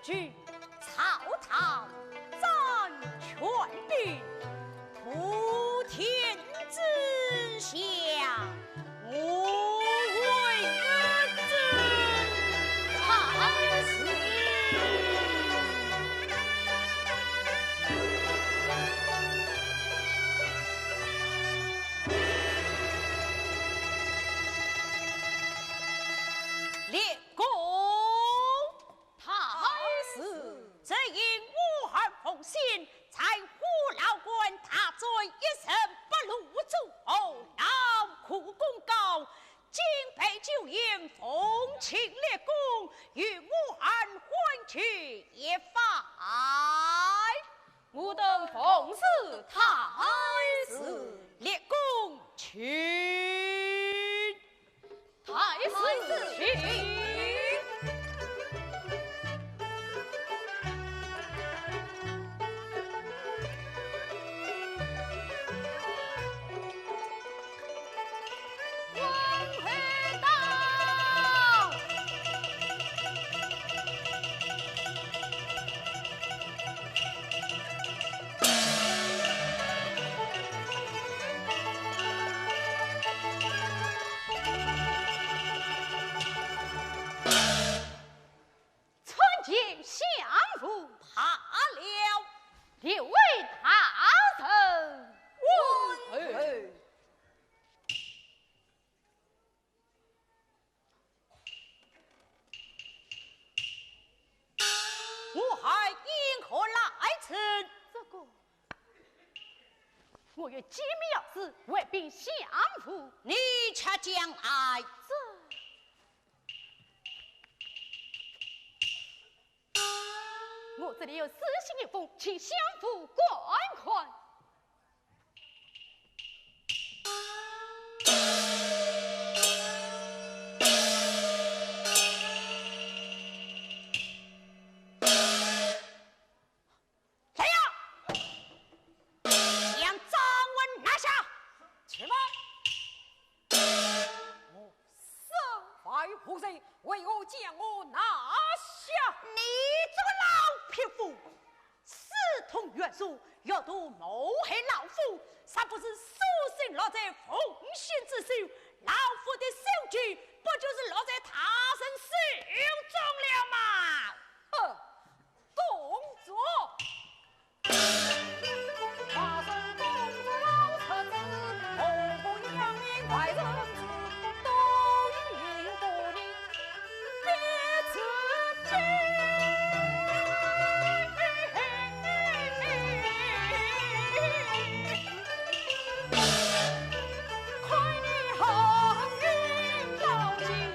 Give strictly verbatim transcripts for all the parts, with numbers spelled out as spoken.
举草堂斩权柄，普天之下，无为恩之大事。立功。 大事。只因武汉奉先，在虎牢关大战一胜八路诸侯，劳苦功高，今备酒宴，奉请立功，与武汉欢聚一番。我等奉事大事。立功请。 大事请。王侯到。 参见相父。罢了。列位大人。王侯。 我还因何来此？这个，我有机密要事，回禀相父。你且讲来。这，我这里有书信一封，请相父观看。 来呀！将张文拿下！且慢！我身犯何罪，为何将我拿下？你这个老匹夫，私通袁术，欲图谋害老夫，若不是书信落在奉先之手，老夫的首级不就是落在他人手中了吗？呃， 动作。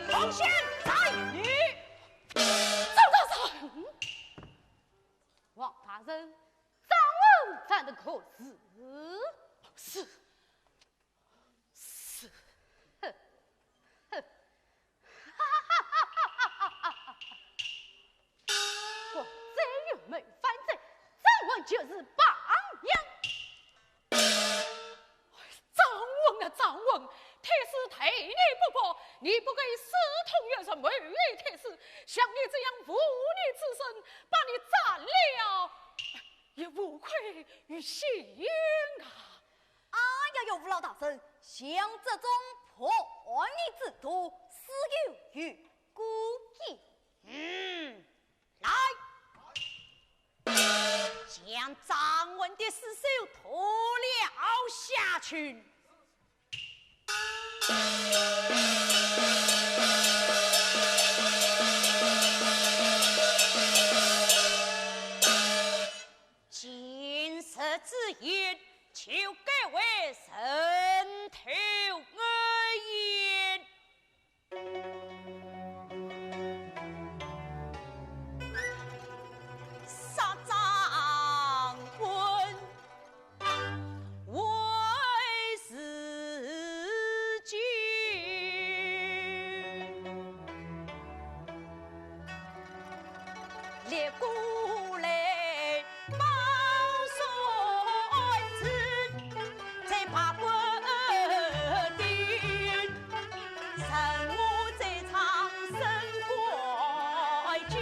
奉先在。 张大人，王大人，张文犯的何事？是，是，哼，哼，我只有没犯罪，张文就是榜样。 张文啊，张文，太师待你不薄，你不该私通袁术，谋害太师，像你这样无义之人，把你斩了，也无愧于心啊。哎呀哟，吴老大人，像这种叛逆之徒，自有愚公矣。嗯， 来，将张文的尸首拖了下去。今日之宴，就改为人头宴。 杀张文为自尽，立功来 报算子，再把关定，任我这场升官进。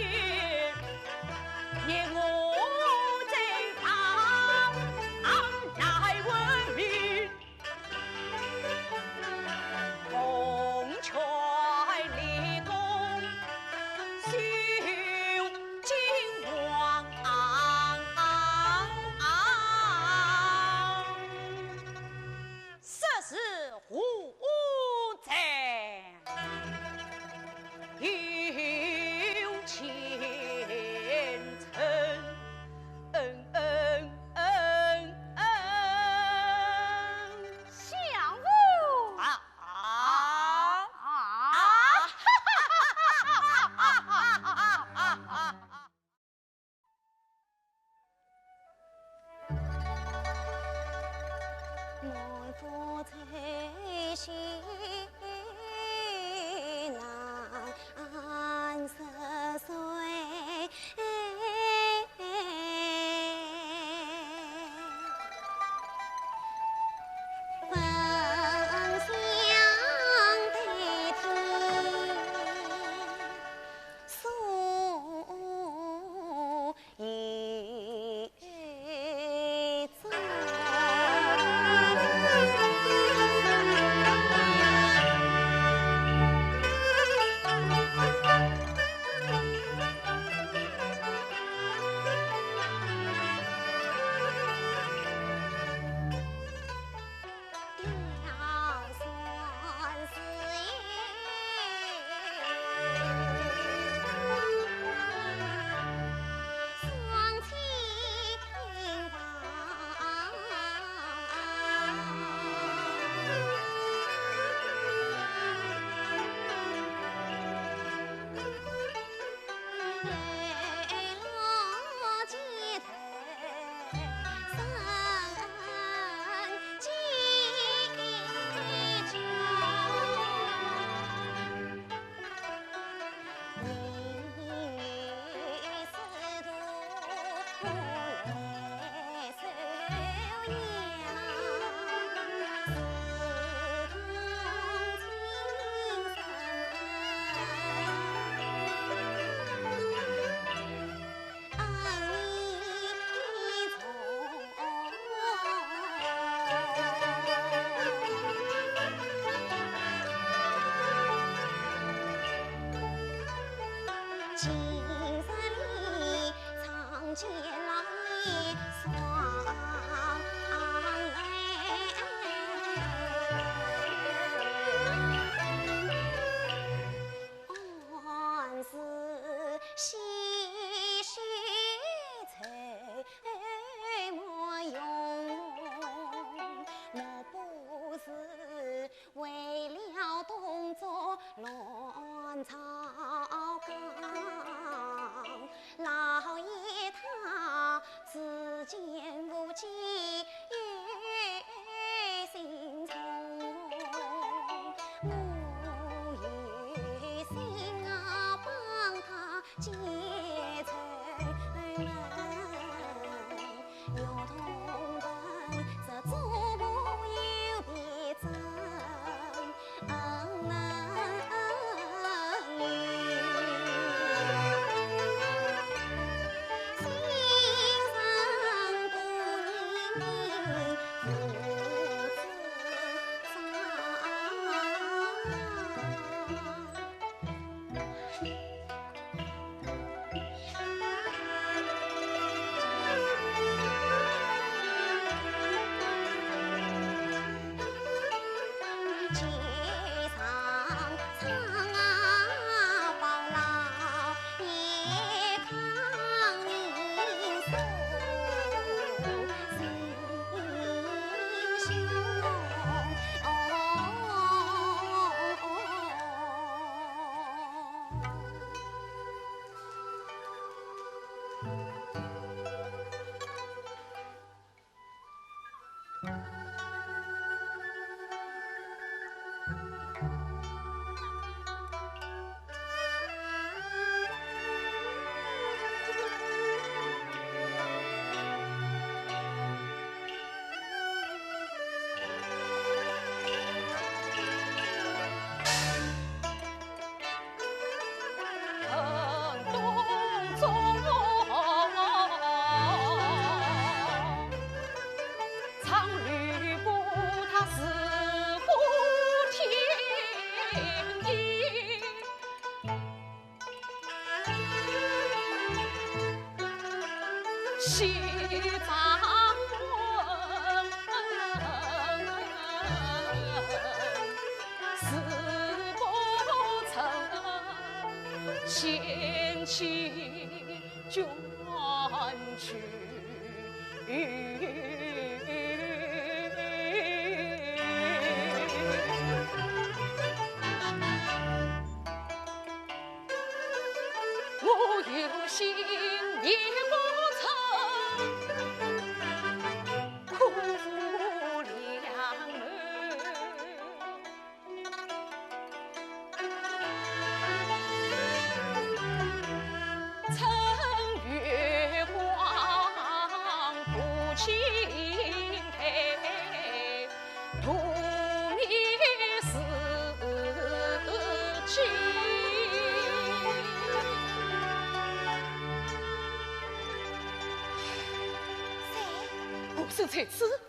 不是在此。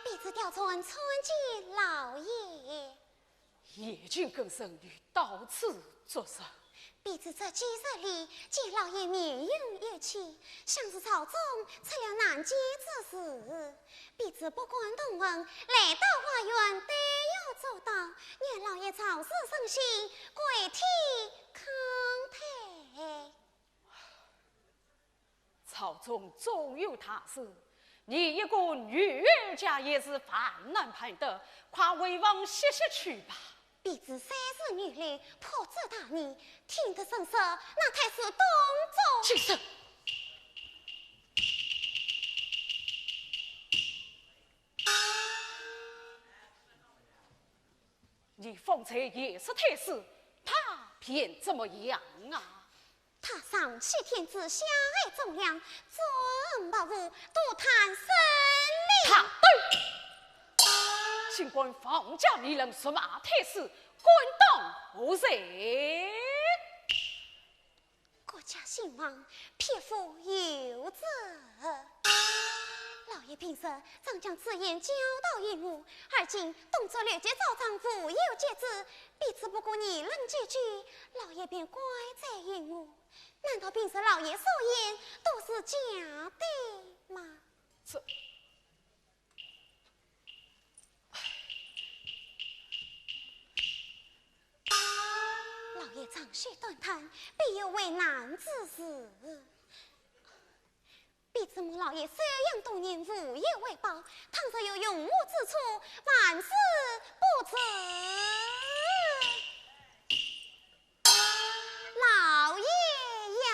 婢子刁钻参见老爷。 夜静更深，你到此作甚？婢子这几日里见老爷面容愈气，想是朝中出了难解之事。婢子不敢动问，来到花园对月祝祷，愿老爷早日升仙，归天康泰。 朝中总有大事，你一个女儿家也是万难不得，快回房歇息去吧。婢子虽是女流，破纸大人，听得甚是，那太师洞中。起身。你方才也说太师，他便怎么样啊？ 他上欺天子，下害忠良，作恶不无，多贪生灵。他对，竟敢妄加议论，辱骂太师，敢当何罪？国家兴亡，匹夫有责。老爷平日常将此言教导于我，而今动作立即招张无有节制，婢子不过议论几句，老爷便怪罪于我。 难道平时老爷所言都是假的吗？这，老爷长吁短叹，必有为难之事。 婢子母老爷休养多年，无有为报，倘若有用我之处，万死不辞。老爷呀！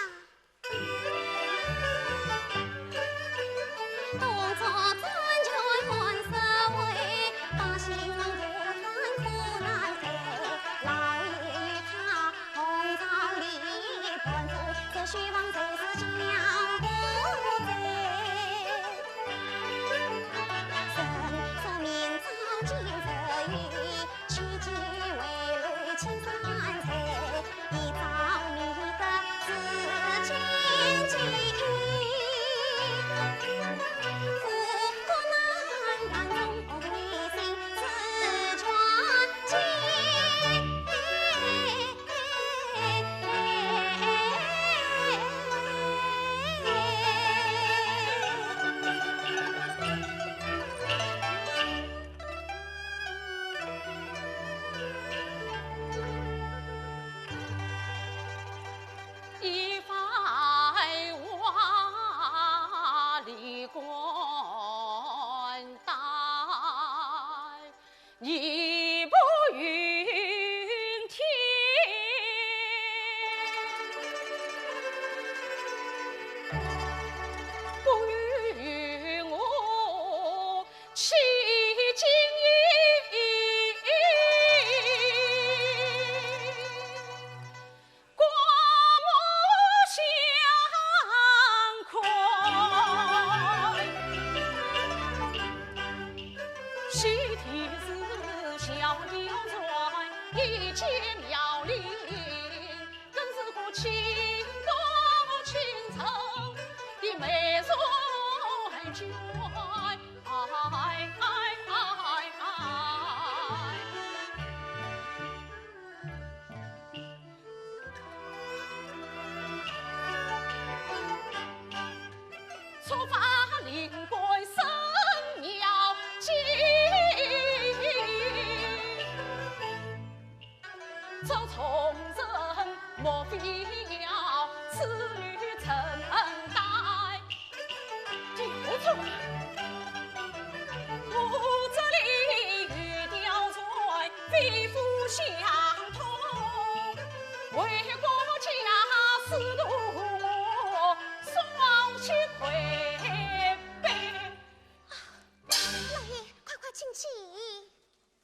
老爷，快快请起。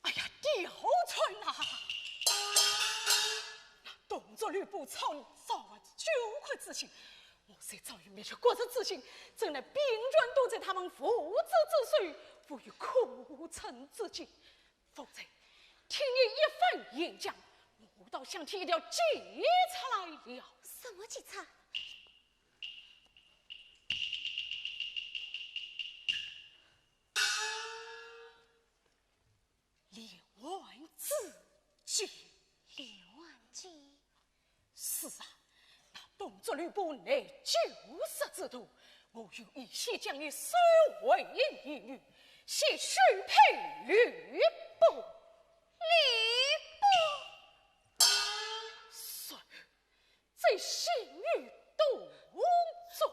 哎呀，刁钻啊！吕布操，操啊，九块之心，我虽早已没了国贼之心，怎奈兵权都在他们父子之手，无有可乘之计。夫人，听你一番演讲，我倒想起一条计策来了。什么计策？连环计。连环计？是啊，那董卓吕布乃九十之徒，我有意先将你收为义女，先许配吕布。吕布？是。 再许配董卓。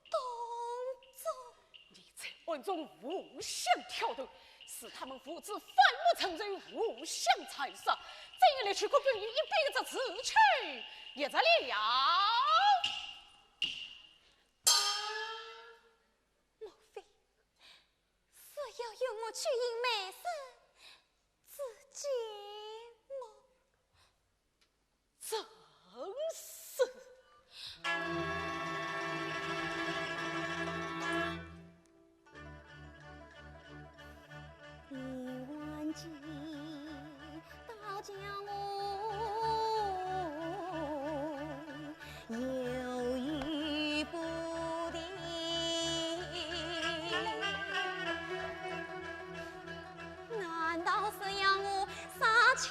董卓？你在暗中互相挑拨，使他们父子反目成仇，互相残杀，怎样来取可分你一兵之去也罢了。莫非是要用我去引美人之计么？ 正是。你还记得叫我犹豫不定，难道是要我杀妻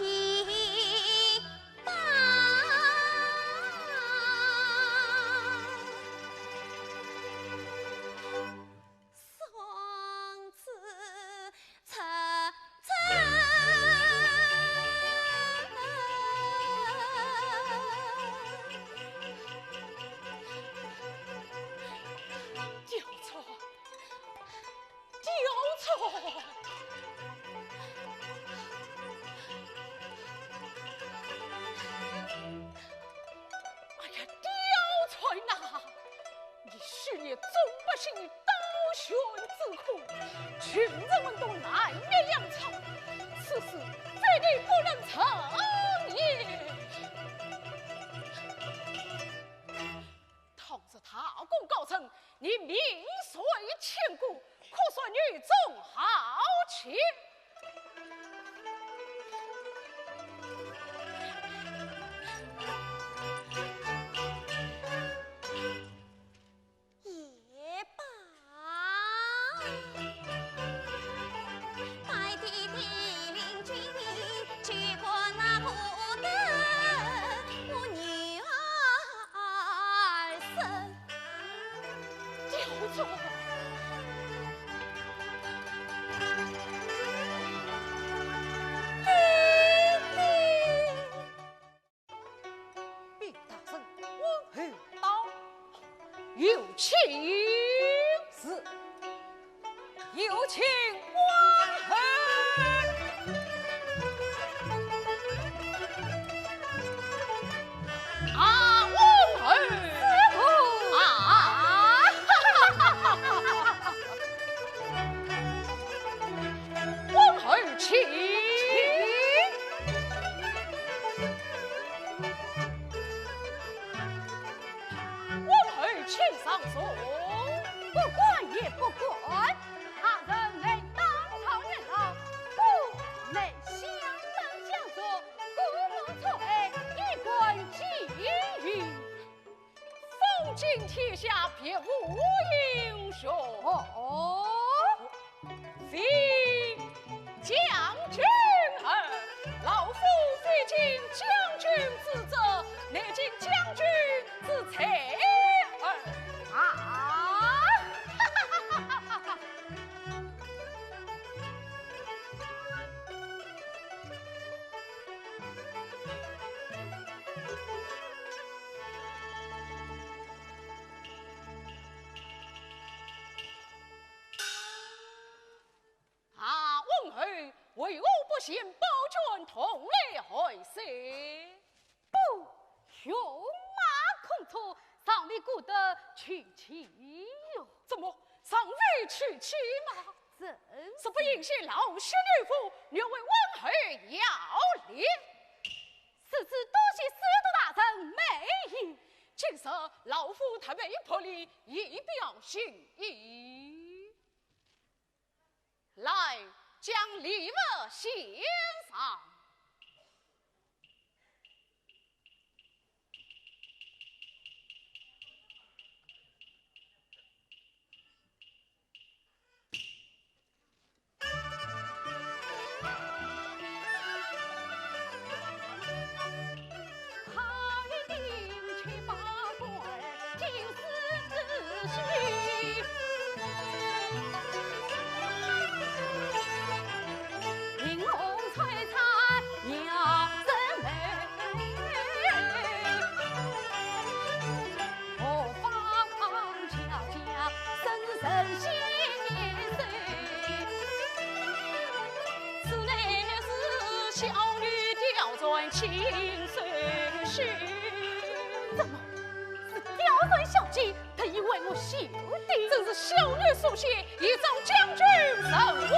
哎呀，貂蝉呐，你休念众百姓刀削之苦，群臣们都难免粮草，此事非你不能成也。倘若大功告成，你名垂千古，可说女中豪杰。 也罢。禀大人，王侯到。有请是。 有请王侯。啊，王侯。啊，王侯请。 王侯请上座。不敢也不敢。大人乃当朝元老，故乃相当相助，故我出位以观其意。方今天下别无英雄。哦。 非将军耳。老夫非尽将军之职，乃尽将军之才耳。啊！啊，王侯，为何不先保全同来害首？不，犬马空出，尚未顾得其情哟。怎么，尚未其情吗？怎？若不应谢老朽奴仆，愿为王侯效力。 如此多谢司徒大人老夫特备薄礼，以表心意。来，将礼物献上。怎么是刁钻小姐？ 特意为我绣的。真是小女所写，一招将军神威。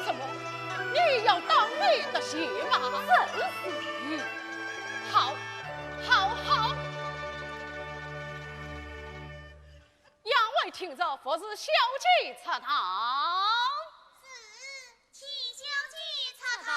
什么？你要当面答谢吗？正是。好，好，好。杨卫听着，服侍小姐出堂。是，请小姐出堂。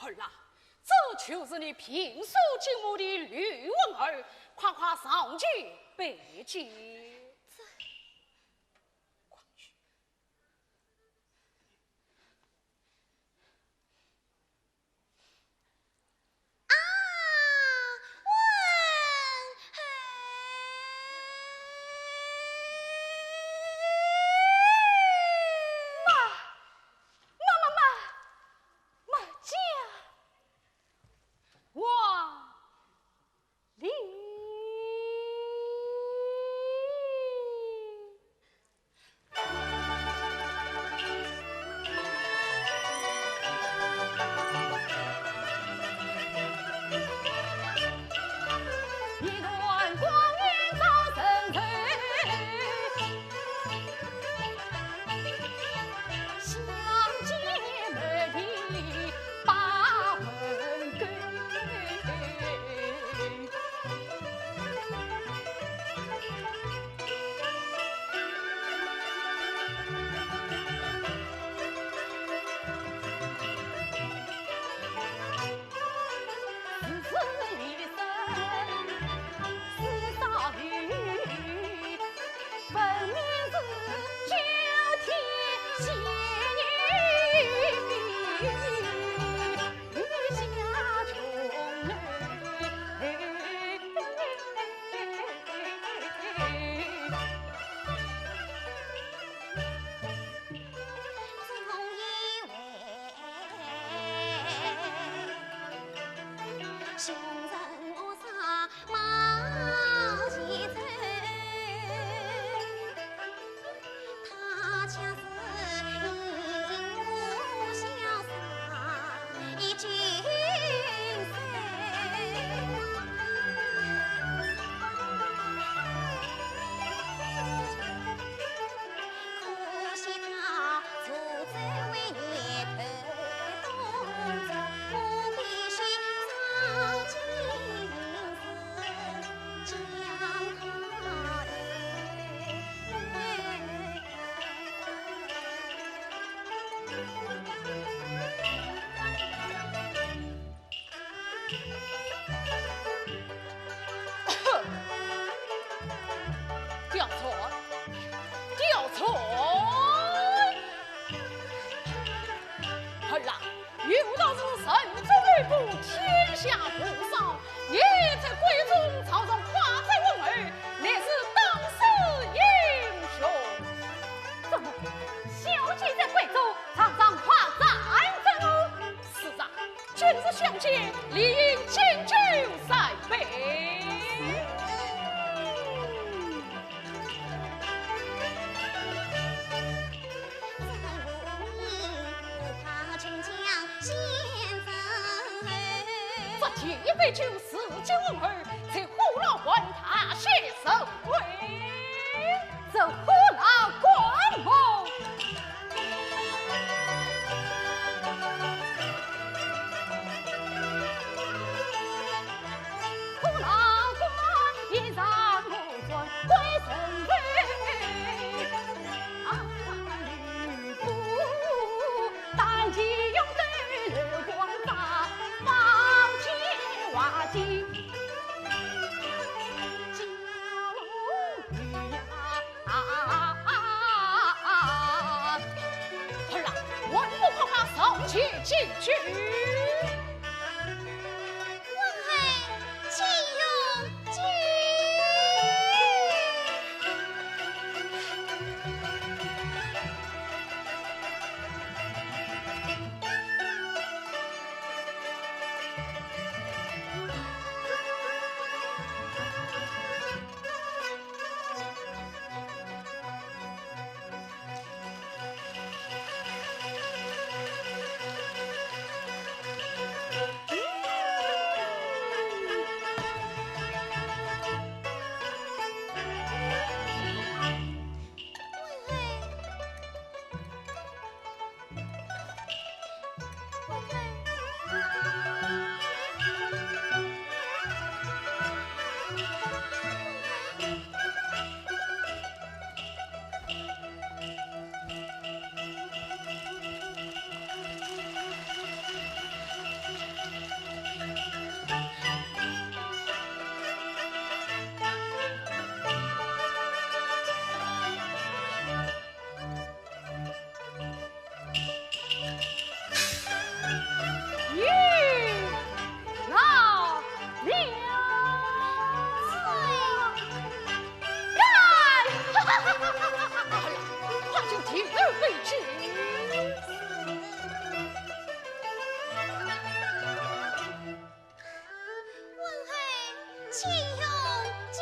儿啊，这就是你平素敬慕的吕文儿，快快上前拜见。这……快去。 啊，妈，妈妈，刁钻，刁钻！儿啊，有道是人在内部，天下无双。你在闺中常常夸赞文儿，乃是当世英雄。怎么，小姐在闺中常常夸赞着我？是啊， 今日相见，理应敬酒三杯。这第一杯酒，自敬文儿，在虎牢关大写神威。 这虎牢关么？虎牢关一上我转归神威。啊，吕布单骑勇斗刘关张，望见华桢 啊，儿啊，还不快快上前敬酒？文儿，请用酒。文儿，请用酒。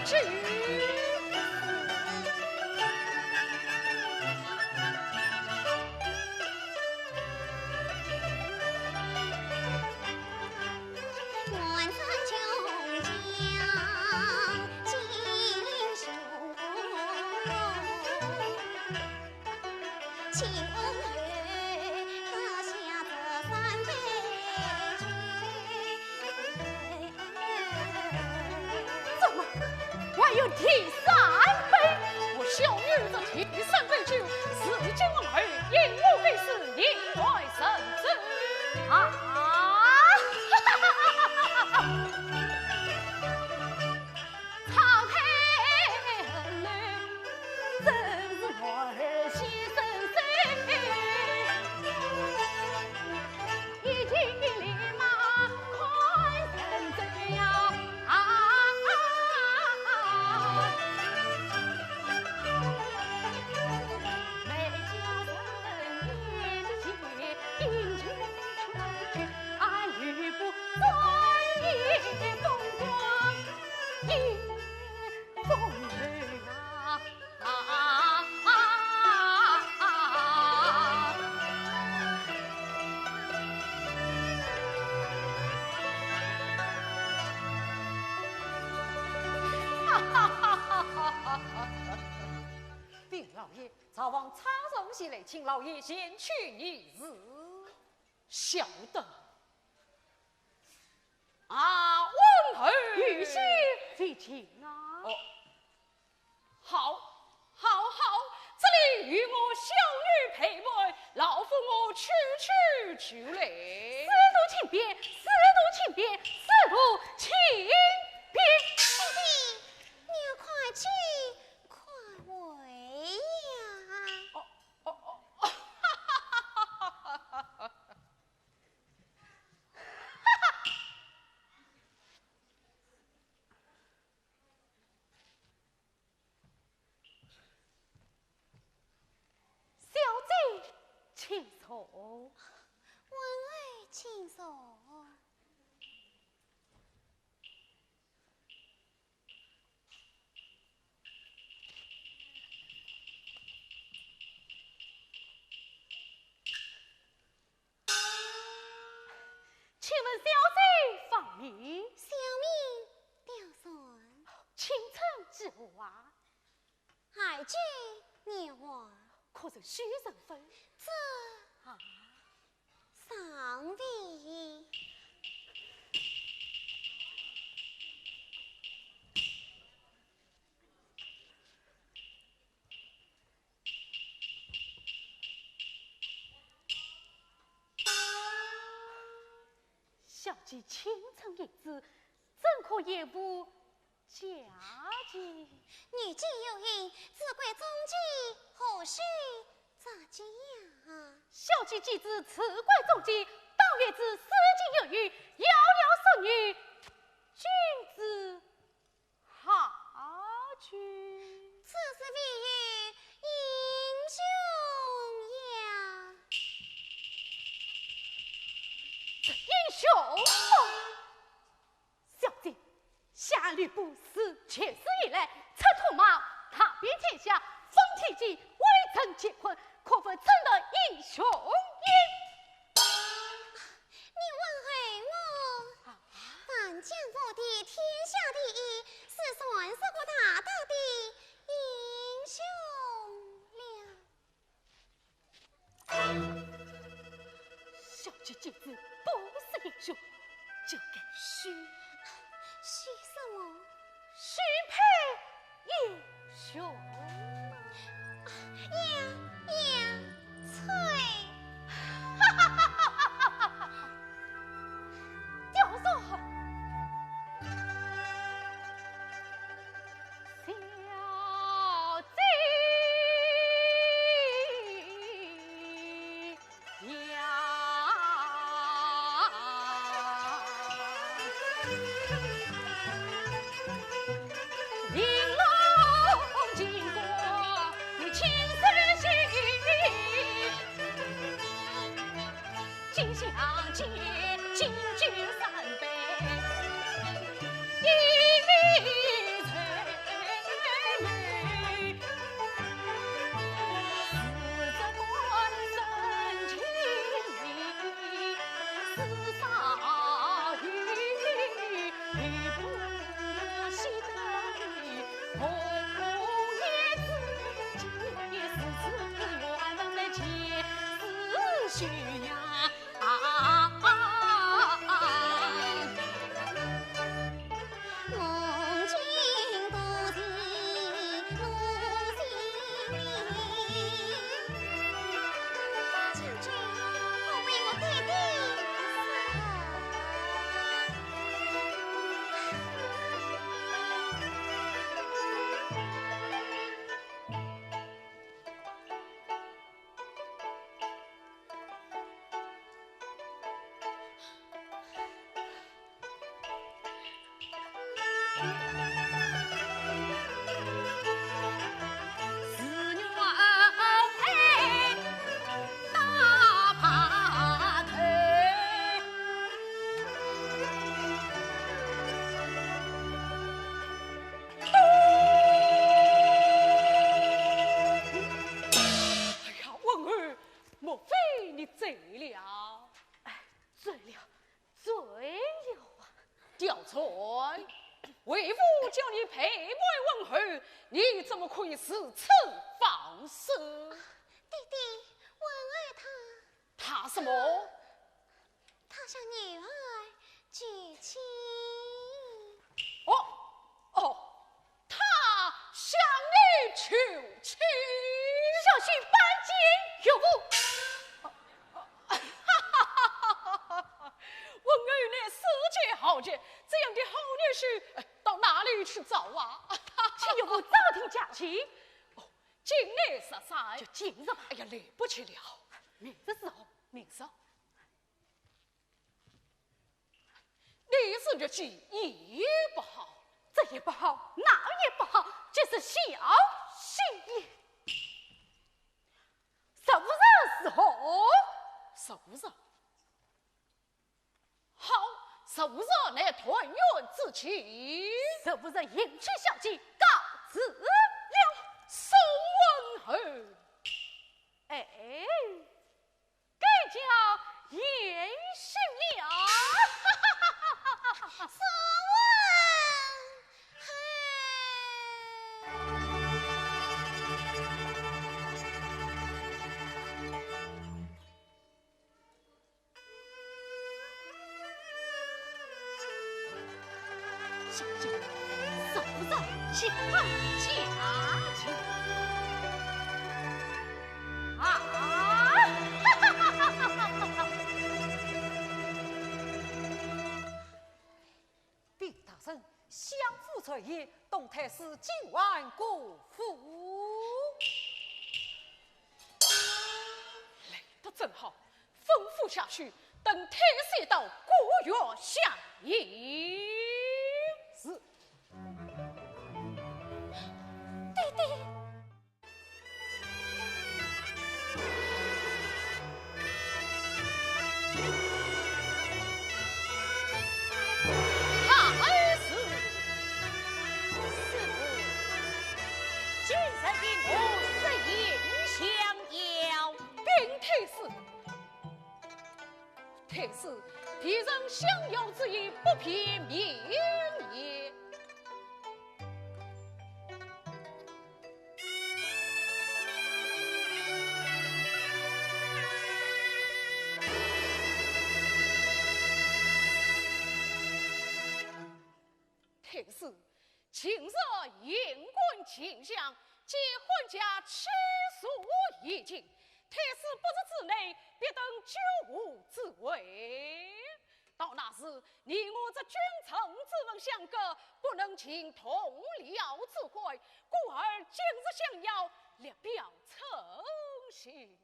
之。怎么，还有第三杯？我小女这第三杯酒，是今晚后饮我必死，另外成酒啊！禀老爷，赵王差人前来，请老爷前去议事。晓得。啊，王后。有请，请啊。哦，好，好，好，这里有我小女陪伴，老夫我去去就来。司徒请便，司徒请便，司徒请便。弟弟，你快去，快回呀。哦，哦，哦，哈哈哈哈哈哈。 小姐，请坐。王后请坐。 请问小姐芳名？小名貂蝉。青春几何啊？二九年华。可曾许人否？这……啊。 尚未。小姐青春一子，怎可厌恶 佳期。女子有孕，子贵中期，何须着急呀？小姐既知子贵中期，倒也知诗经有云：“夭夭淑女，君子好隽。”此事必有英雄呀。这英雄…… 小姐，想吕布自建师以来，策马踏遍天下，方天戟，威震乾坤，可谓称得英雄也。你问候我？啊？万将无敌，天下第一，是传说过大道的英雄了。 小姐既知不是英雄，就该许……许什么？许配英雄。呀，呀，啐！哈哈哈哈哈哈！貂蝉！ 小姐呀，玲珑金瓜，你亲手写。 今相见，敬酒三杯，一杯醉去呀，啊，啊，啊，啊。 哎呀，文儿，莫非你醉了？哎，醉了，醉了啊！刁钻，为父叫你陪伴文儿，你怎么可以如此放肆？爹爹，文儿她……她什么？ 她向牛儿求亲。哦，哦，她向你求亲？小婿拜见岳父。文儿乃世间豪杰，这样的好女婿，呃，到哪里去找啊？请岳父早定佳期。哦，今日十三。就今日吧。哎呀，来不及了。明日是好，明日。 你是日期也不好。这也不好，那也不好，就是小心也。十五日是好。十五日？好，十五日乃团圆之期。十五日迎娶小姐，告辞了。送文儿。哎， 该叫贤婿了。送文儿。小姐，嫂嫂，请看佳期。 啊！禀大人，相府传言，董太师今晚过府。来得正好，吩咐下去，等太师到，果然相迎。是。爹爹。 太师。是。今日的我设宴相邀。禀太师，太师，别人相邀之意，不便明言。 太师，近日言官进相，见官家气数已尽，太师不入寺内，必登九五之位。 到那时，你我这君臣之分相隔，不能尽同僚之欢，故而今日相邀，略表寸心。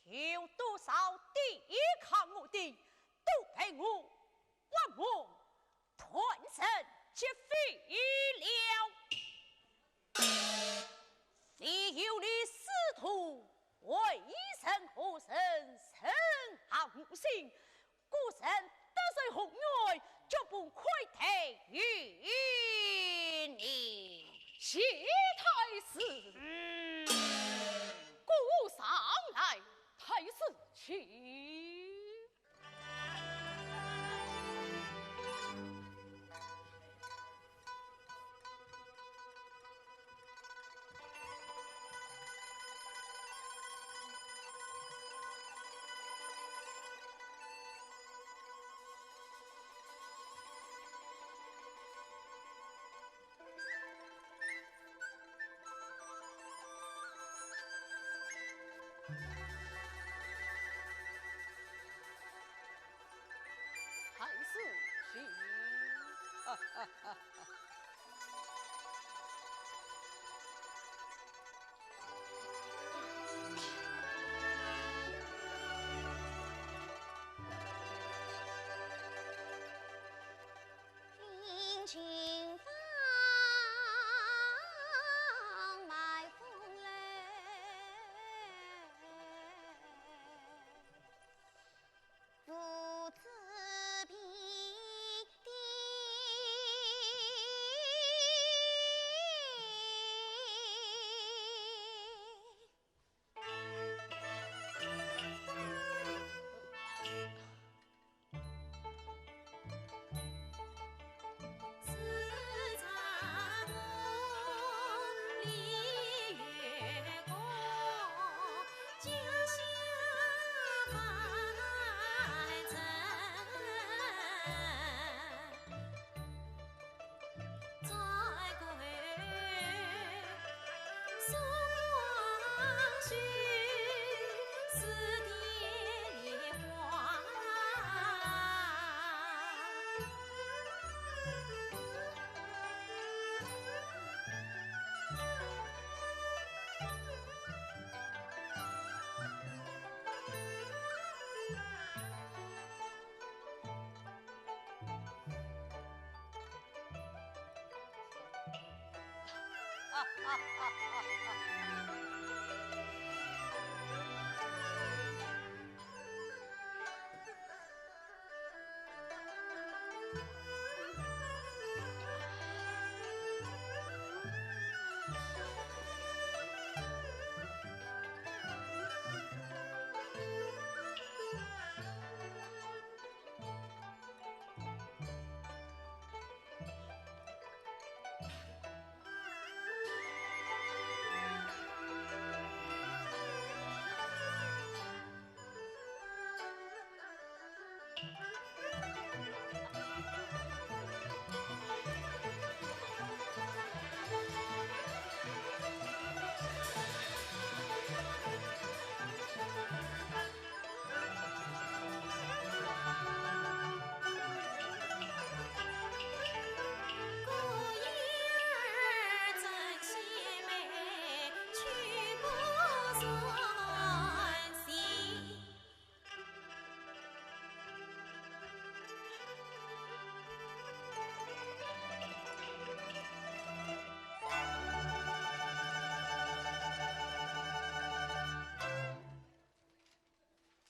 有多少抵抗我的，都被我挖墓断成绝迹了。唯有你师徒，为人和人，人合吾心， 故人得罪红颜，决不亏待于你。谢太师。嗯。姑上来，太师请。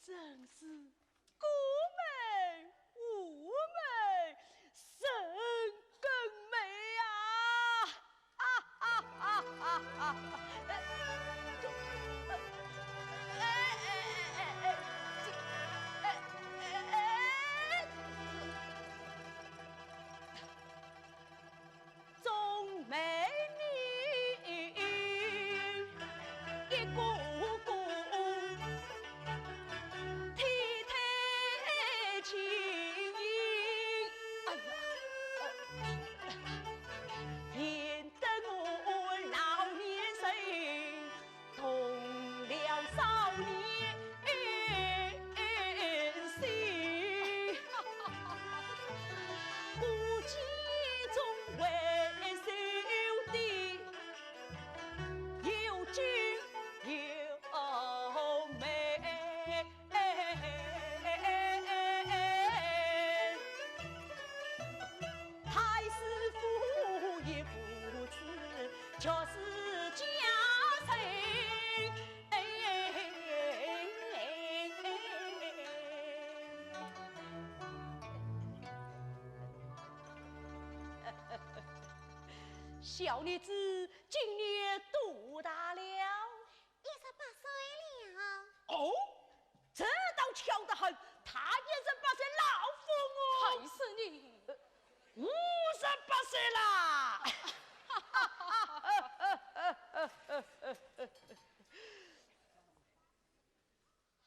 真是过门无门，人更美啊！啊哈哈哈哈！哎哎哎哎哎，这，哎哎哎，众美女一个个体态轻盈。哎呀，呃， 引得我老年人动了少年心。我其中为首的有俊有美。 太师府也不知，就是家人。小女子今年多大了？ 一十八岁了。哦，这倒巧得很，她一十八岁老夫我。太师你，呃，五十八岁啦。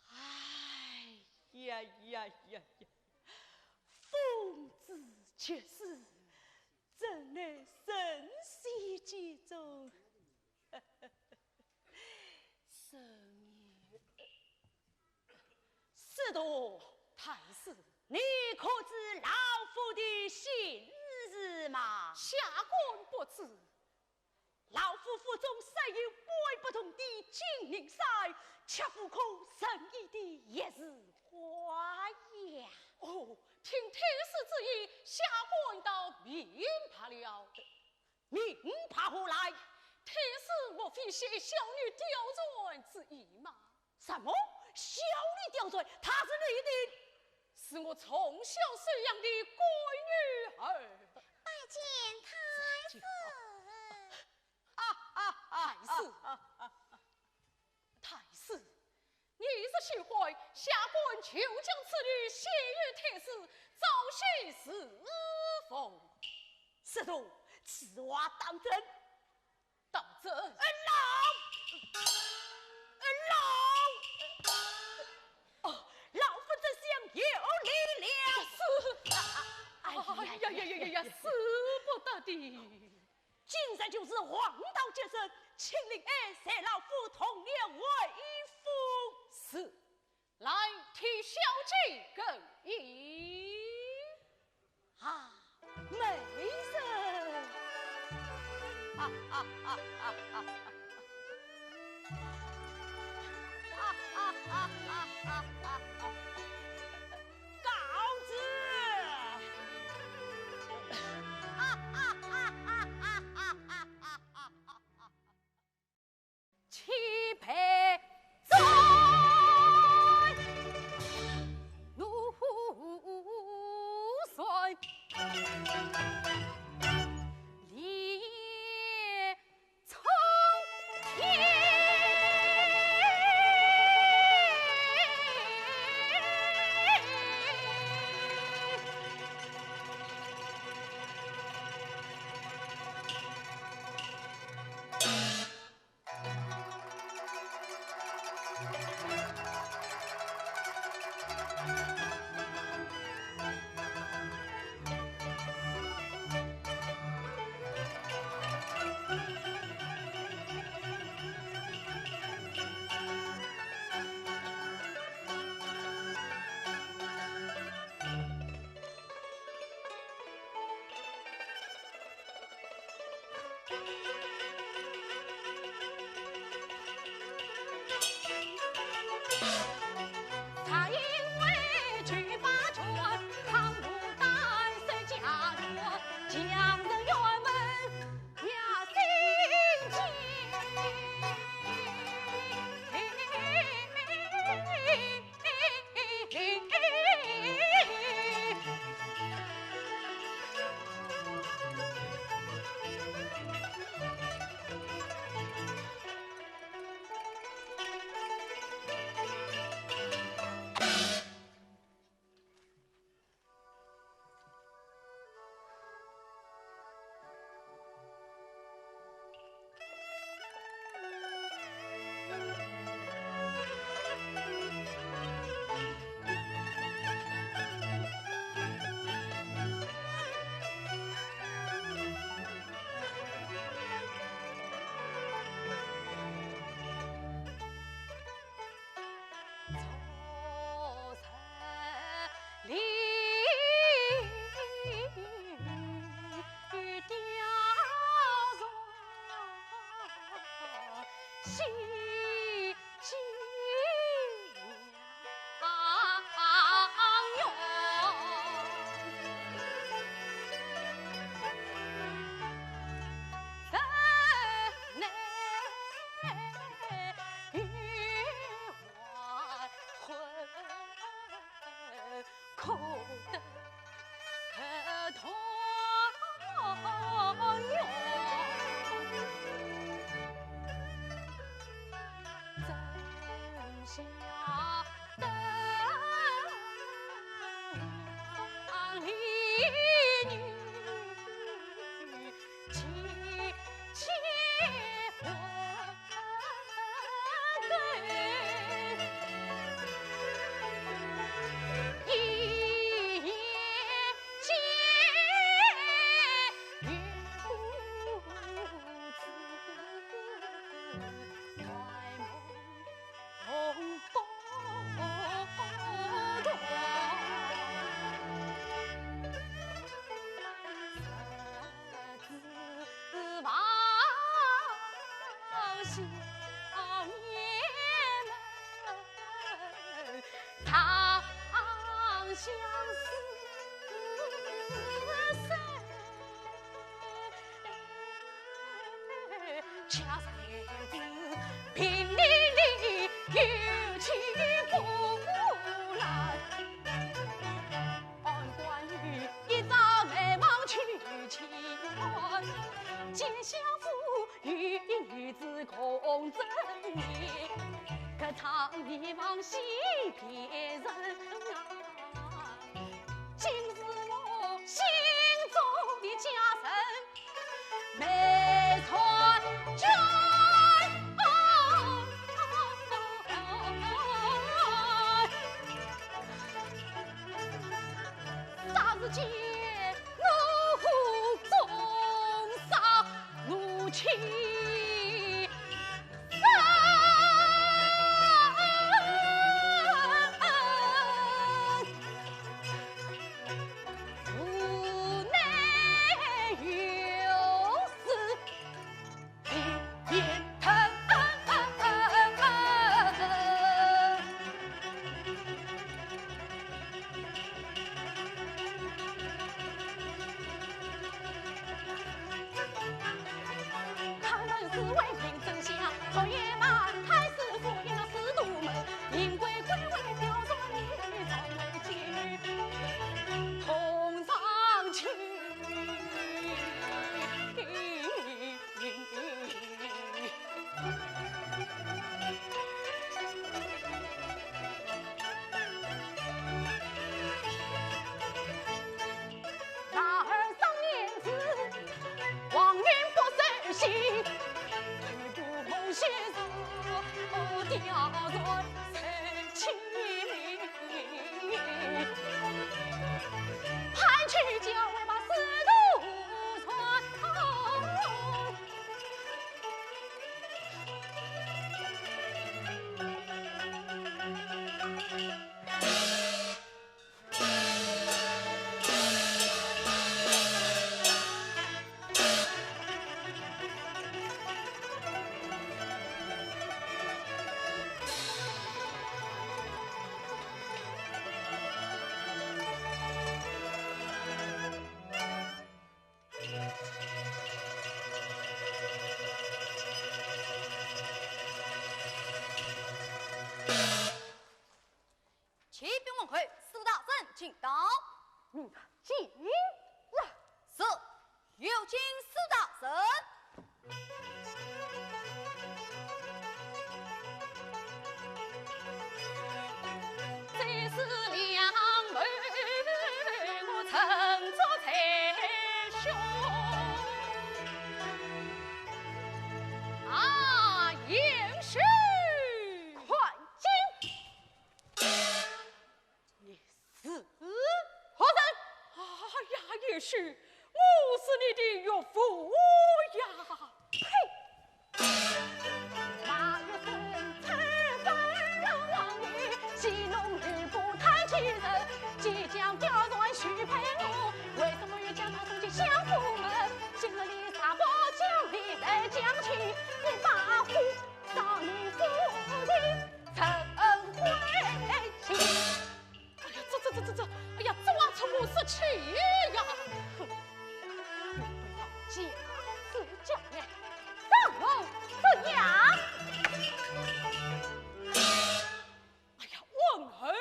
哎呀呀呀呀，凤至绝世，真乃神仙界中 神仙。是的，太师。你可知老夫的姓氏？是吗？下官不知。老夫府中设有搬不动的金银扇，却不可任意的一时花样。哦，听太师之意，下官倒明白了。明白何来？太师莫非写小女貂蝉之意吗？什么？小女貂蝉？她是你的？是我从小收养的干女儿。拜见太师。啊啊啊！太师，太师，你若喜欢，下官就将此女献与太师，早些侍奉。是的，此话当真？当真。恩老，恩老。哦，老夫这厢有礼了。是。哎呀呀呀呀呀，使不得的。今日就是黄道吉日，请令俺随老夫同了回府。是。 来，替小姐更衣。啊，美人！啊啊啊啊啊！啊啊啊啊啊啊！告辞！啊啊啊啊啊啊啊啊！ 启杯醉，怒随烈冲天。相思深，恰似平地里有情孤鸾。岸关雨，一朝难忘去期盼。见相府 与一女子共枕眠，隔窗一望惜别人啊。今是我心中的佳人梅婵娟。霎时间 怒火中烧，怒气生，无奈有时 男儿少年时，王命不受刑，举步梦溪时，雕船成情。盼去交尾把师徒传。 启禀皇后，司徒大人请到。命他进来。是，有请司徒大人。 你是何人？哎呀，贤婿，我是你的岳父呀！呸！ 哎呀，这这这这这，哎呀，这话怎么说起呀？哼，你不要讲是讲呢，让我怎样？哎呀，王后呀！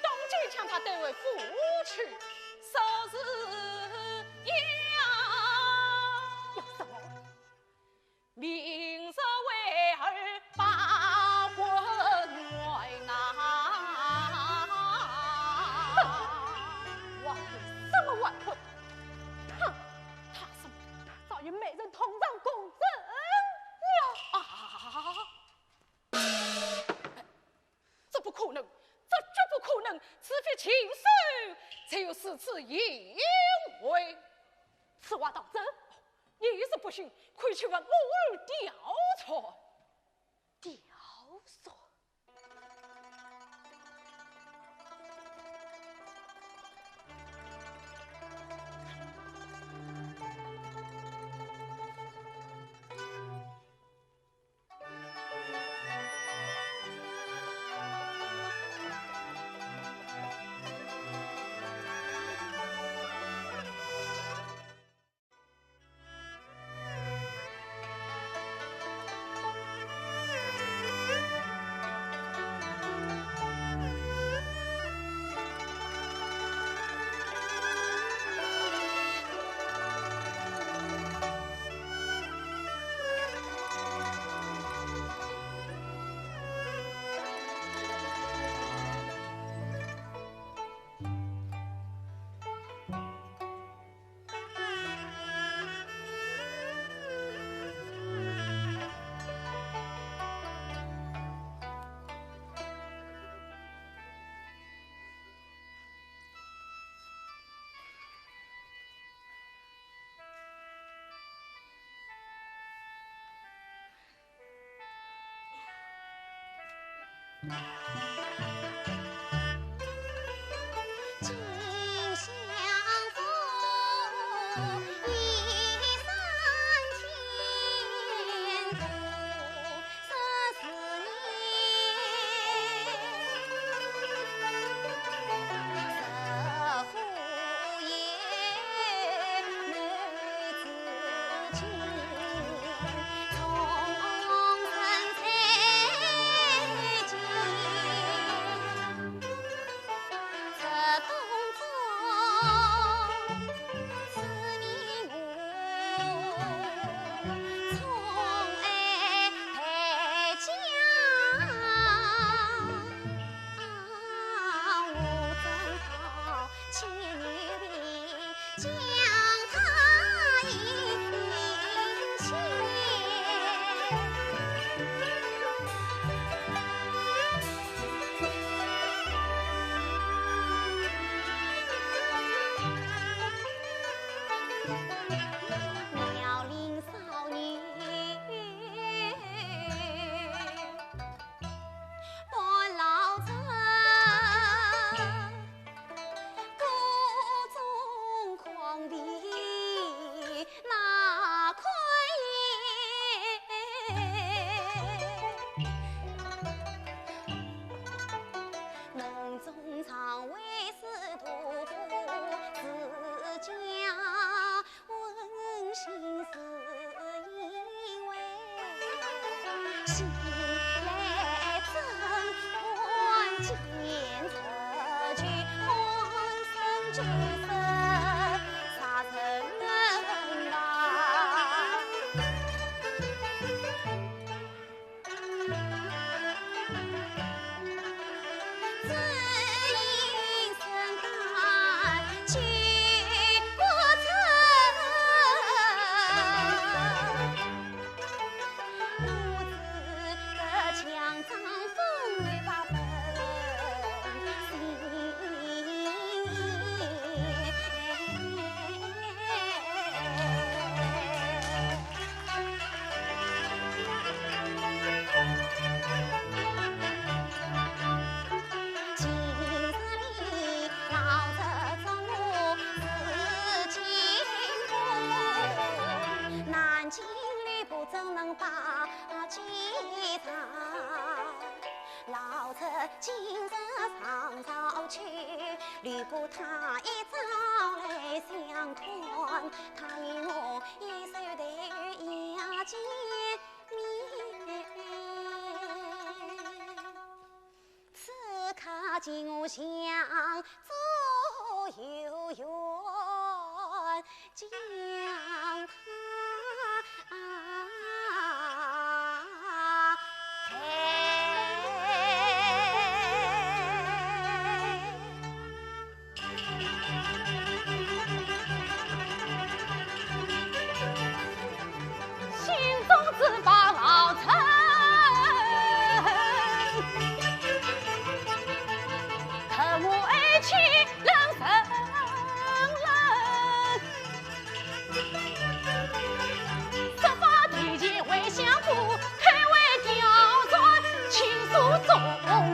东京将他带回府去，收尸。要什么？ 王后什么冤魂？哼，他什么？他早与美人同床共枕了。啊！如此一回。此话当真？你若不信，可以去问我儿刁传。刁传？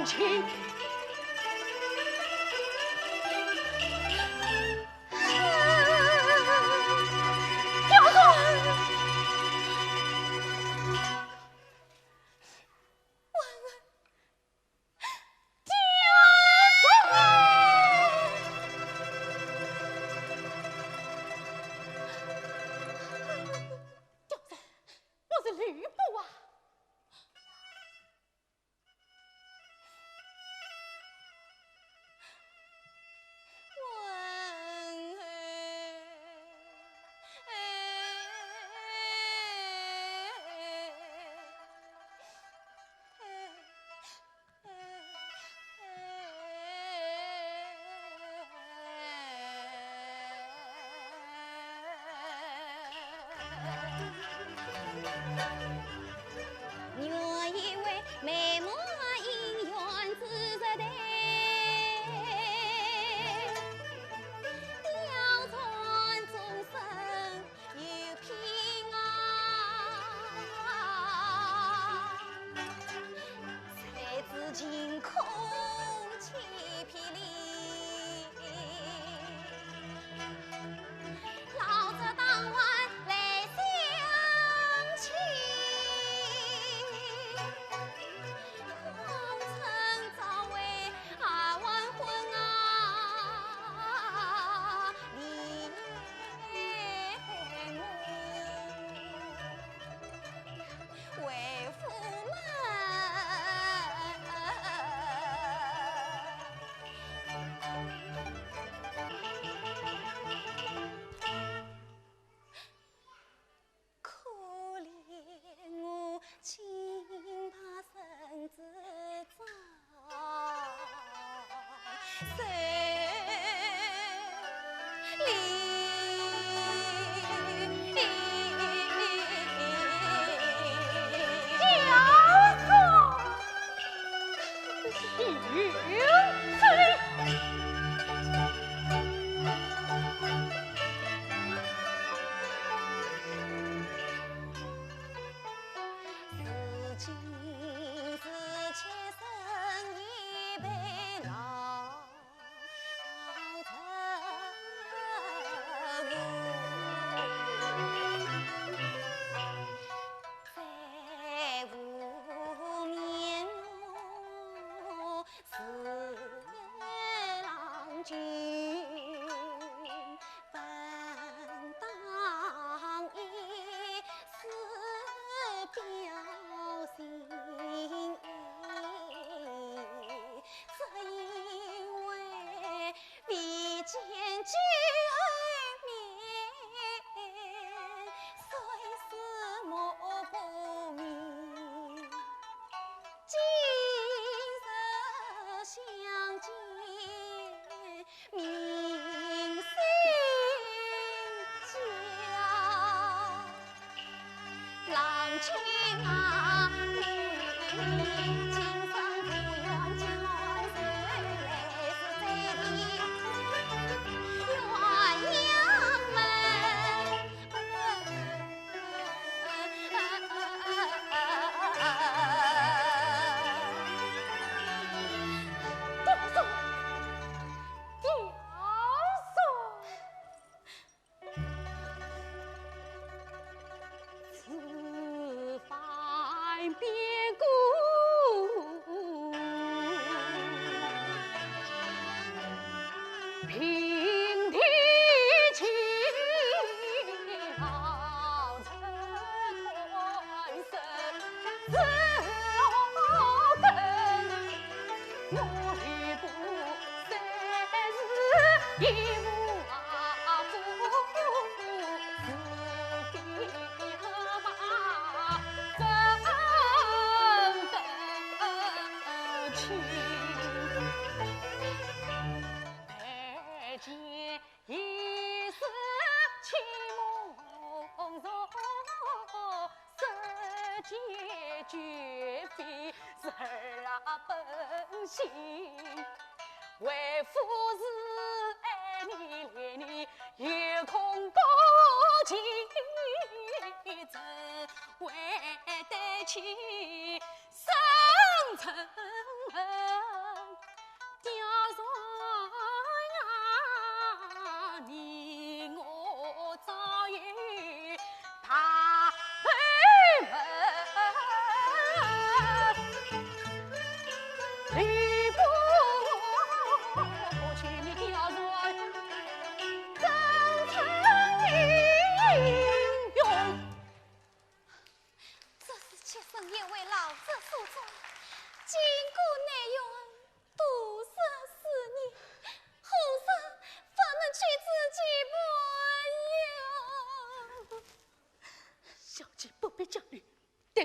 情。刁钻！刁钻！刁钻，我是吕布啊！ 原以为美满姻缘之日头，刁钻终身有偏爱，谁知晴空千 霹雳，老贼当晚来相请，空称早为二完婚啊，你我 为父母。可怜我清白身子长。 如今是妾身已被老贼误，再无面目是郎君。 本当以死表心意，只因为未见君面，虽是默不明。今日相见， 明心焦。郎君啊，你今生无缘见我，谁来是谁的鸳鸯门？ 刁钻，刁钻！此番变故，平地起。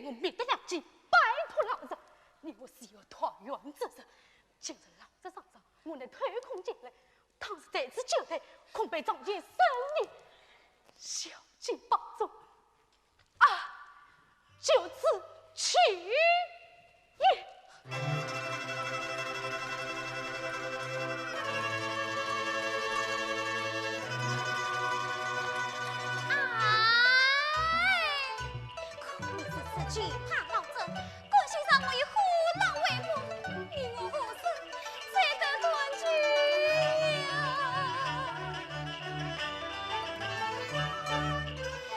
我觅得良机，摆脱老贼，你我是有团圆之日。今日老贼上朝，我能偷空进来，倘是再次久待，恐被张骞杀你。小姐保重，啊，就此去也。 哎，可是此去怕老贼，关心上我以虎狼为母，你我何时才得团聚呀？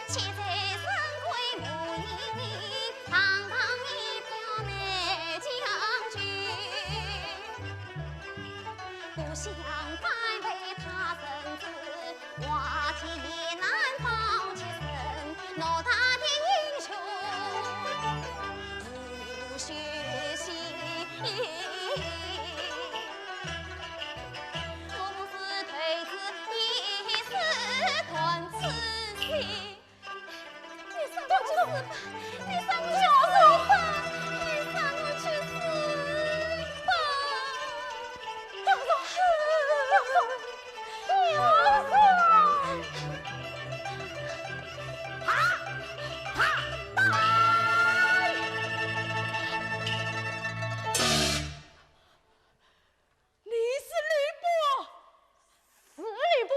且在深闺母里，堂堂一表妹将军。 不想再被他人知，花前难报其身，偌大的英雄无血洗。我不是对此一时断此心。 你让我去死吧！你让我去死吧！你让我去死吧！放手！放手！放手！啊！啊！啊！你是吕布？是吕布。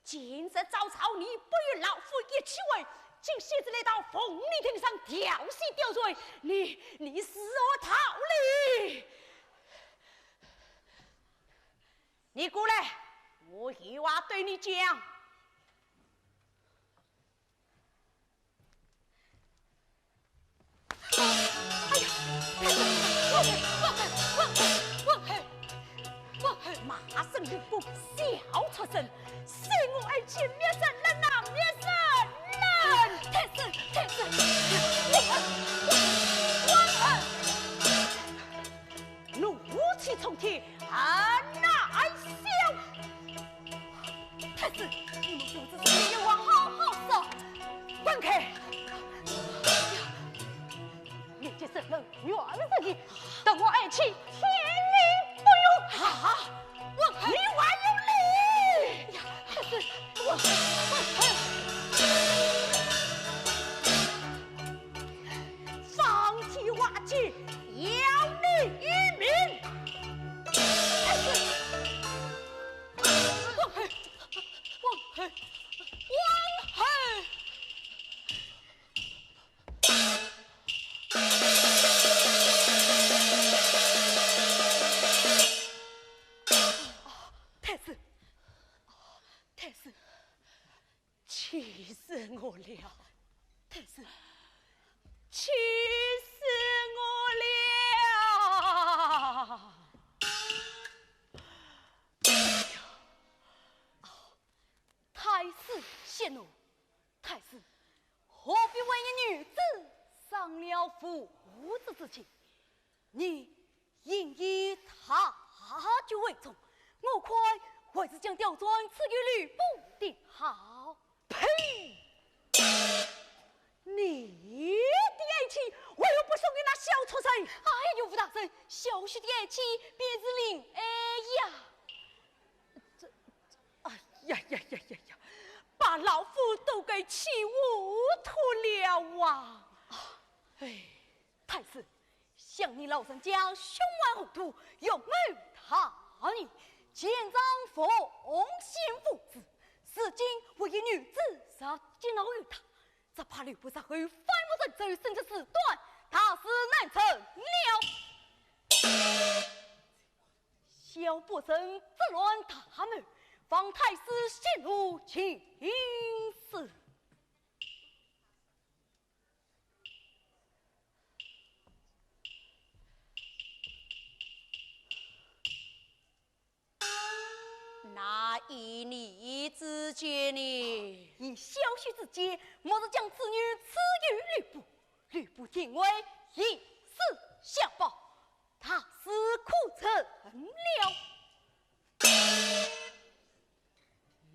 今日早朝你不与老夫一起回，竟先是来到凤丽亭上调戏刁钻，你，你如何道理？你过来，我有话对你讲。 哎呀，王后，王后，王后，王后，王后，骂声吕布，笑出声，说我爱妻，灭人了呐，灭人了！太师，太师，王后，王后，怒气冲天，很难消。 太师，你们父子之间有话好好说。滚开！你这是人怨自己，等我爱妻，天理不容。啊，王后，你还有理！呀，太师，王后，王后。 方天画戟，要你一命。王后，王后，王后。太师，太师， 气死我了！太师，气死我了！哎呀，哦，太师息怒，太师何必为一女子伤了父子之情？ 你引一大军围攻，我看还是将刁钻赐给吕布的好。呸！你的爱妻为何不送给那小畜生？哎呦，武大人，小婿的爱妻便是令爱呀。这，哎呀呀呀呀呀，把老夫都给气糊涂了啊！哎，太师， 想你老人家胸怀宏图，勇谋大义，前仗奉先父子，如今为一女子入监牢于他，只怕吕布日后反目成仇，甚至事端，大事难成了。小不忍作乱大谋，望太师息怒行事。 那依你之见呢？依小婿之见，莫若将此女赐与吕布，吕布定会以死相报，大事可成了。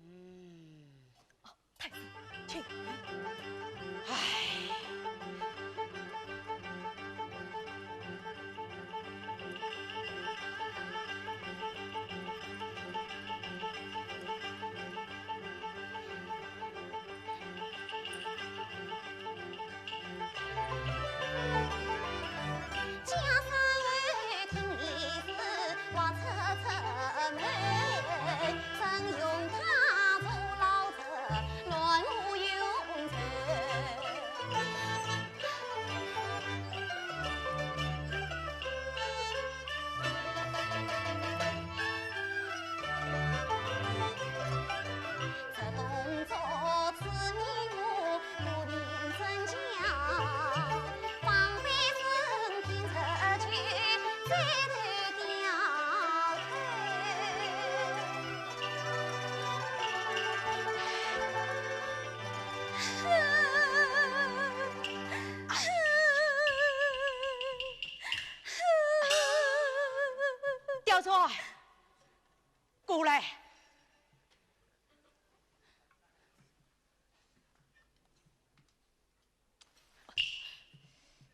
嗯。哦，太师，请。唉。刁钻，过来。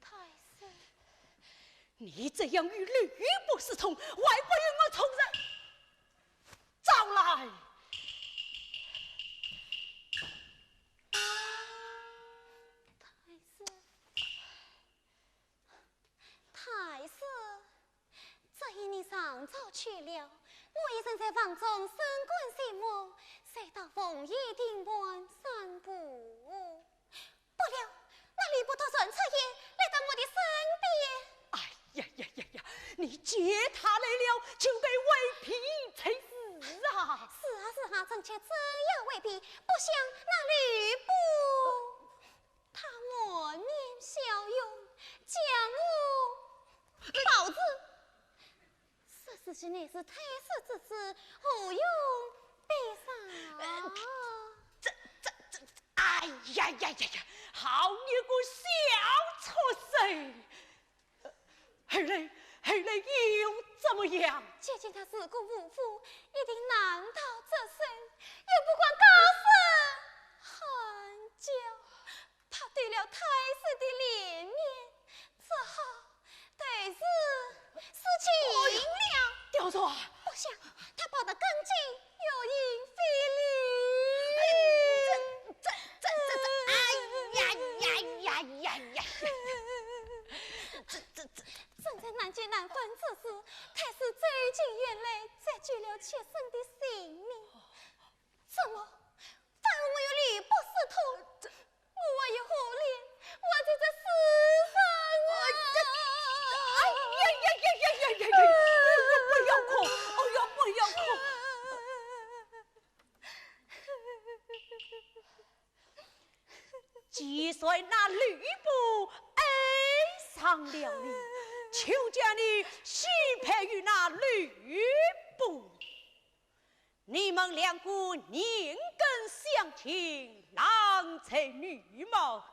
太师，你这样与吕布私通，还不与我从实招来？太师，太师，这一年尚早去了，我已身在房中升官卸磨，再到凤仪亭畔散步。 不料，那吕布突然出现，来到我的身边。哎呀呀呀呀！你见他来了，就该回避才是啊！是啊是啊，臣妾正要回避，不想那吕布，他满面笑容，将我抱住。 说自己乃是太师之子，何用避上？这、这、这……哎呀呀呀呀！好一个小畜生！呃，后来，后来又怎么样？既见他尸骨无辜，一定难逃这生，又不敢高声喊叫，怕丢了太师的脸面，只好 对此说情了。刁钻，不想他抱得更紧，又因非礼。这、这、这、这……哎呀呀呀呀呀！这、这……这……正在难解难关之时，太师走进园来，才救了妾身的性命。怎么反而我与吕布私通？ 我还有何脸活在这世上啊？哎呀呀呀呀呀呀呀！哎呦，不要哭，哎呦，不要哭。既然那吕布爱上了你，就将你许配于那吕布。 你们两个年庚相近，郎才女貌，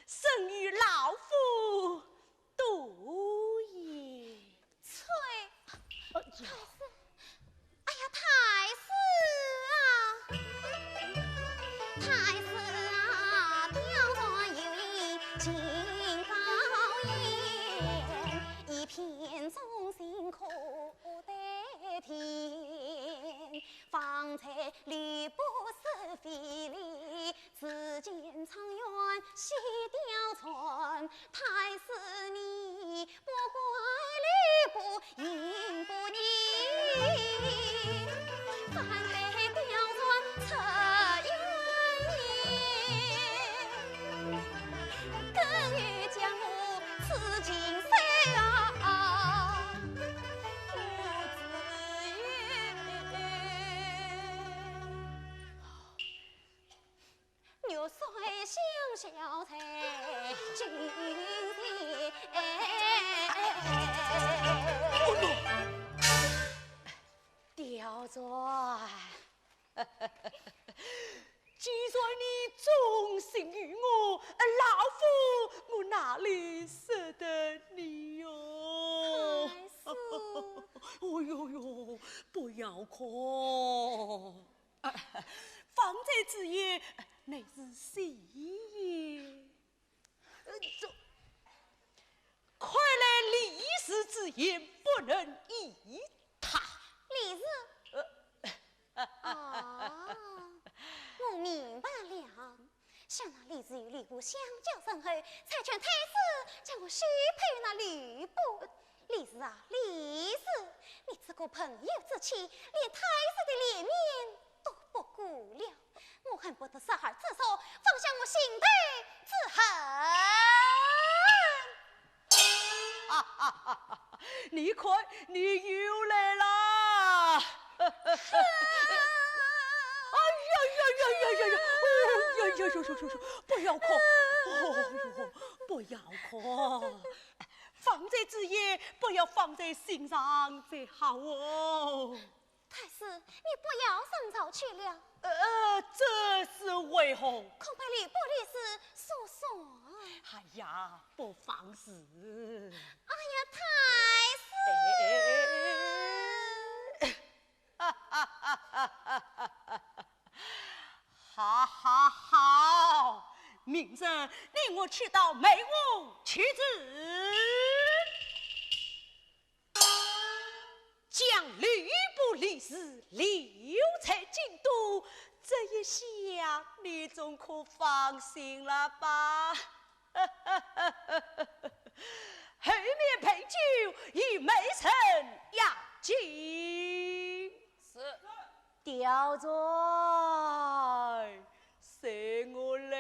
生育老夫多也。啐！哎呀，太师，哎呀，太师啊！太师啊，刁钻有意进高言，以骗忠心可 得天。方才吕布说非礼，只见状元喜刁钻，太师你莫怪吕布言不义，反被刁钻出怨言。 更欲将我此情收啊，我自愿。玉碎香消在君前。哎呦，刁钻。 既然你忠心于我，老夫我哪里舍得你哟？太师。哦哟哟，不要哭。方才之言，乃是戏言。呃，这，看来李斯之言不能依他。李斯？呃， 哦，我明白了。想那李斯与吕布相交甚厚，才劝太师将我许配那吕布。李斯啊，李斯，你这个朋友之妻，连太师的脸面都不顾了。我恨不得杀尔自首，放下我心头之恨。 你看，你又来啦！哎呀呀呀呀呀呀！哦呀呀呀呀呀！不要哭！哦哟，不要哭！ 方才子也不要放在心上才好哦。太师，你不要生气去了。呃，这是为何？恐怕吕布的事说说。哎呀，不妨事。哎呀，太师。哎，哈哈哈哈哈哈！好，好，好，明日你我去到梅屋去子。将吕布立誓留在京都，这一下你总可放心了吧？后面备酒与美人压惊。是。调转，随我来。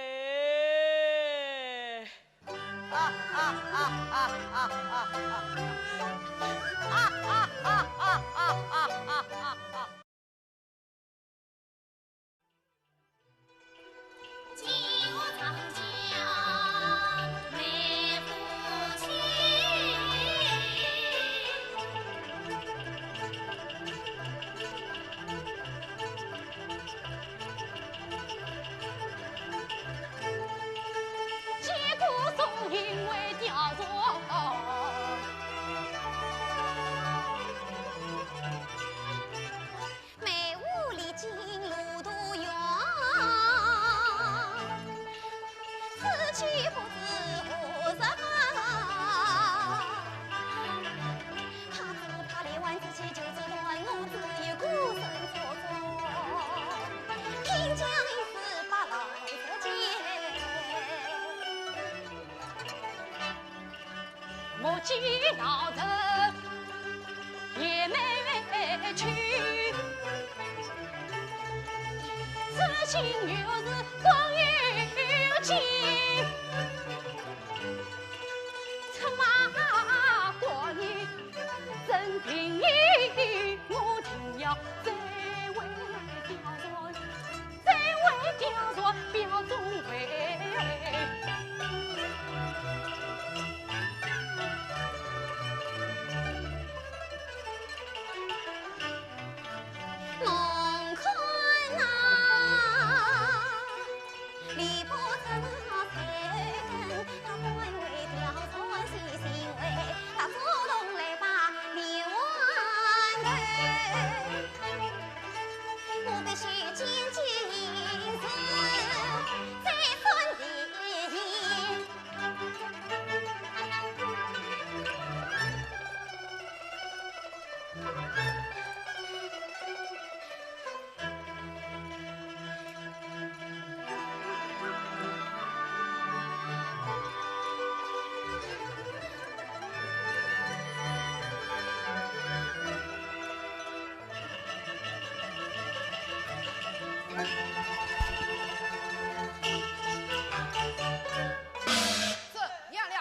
怎样了？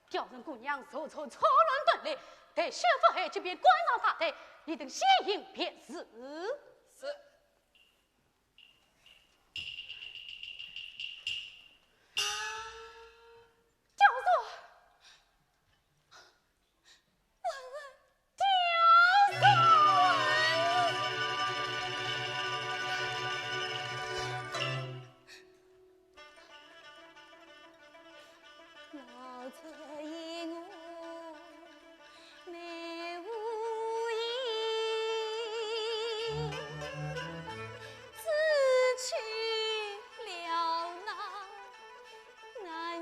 调转姑娘坐坐错乱本领，待小腹后即便关上大队，你等先行便是。是。调转，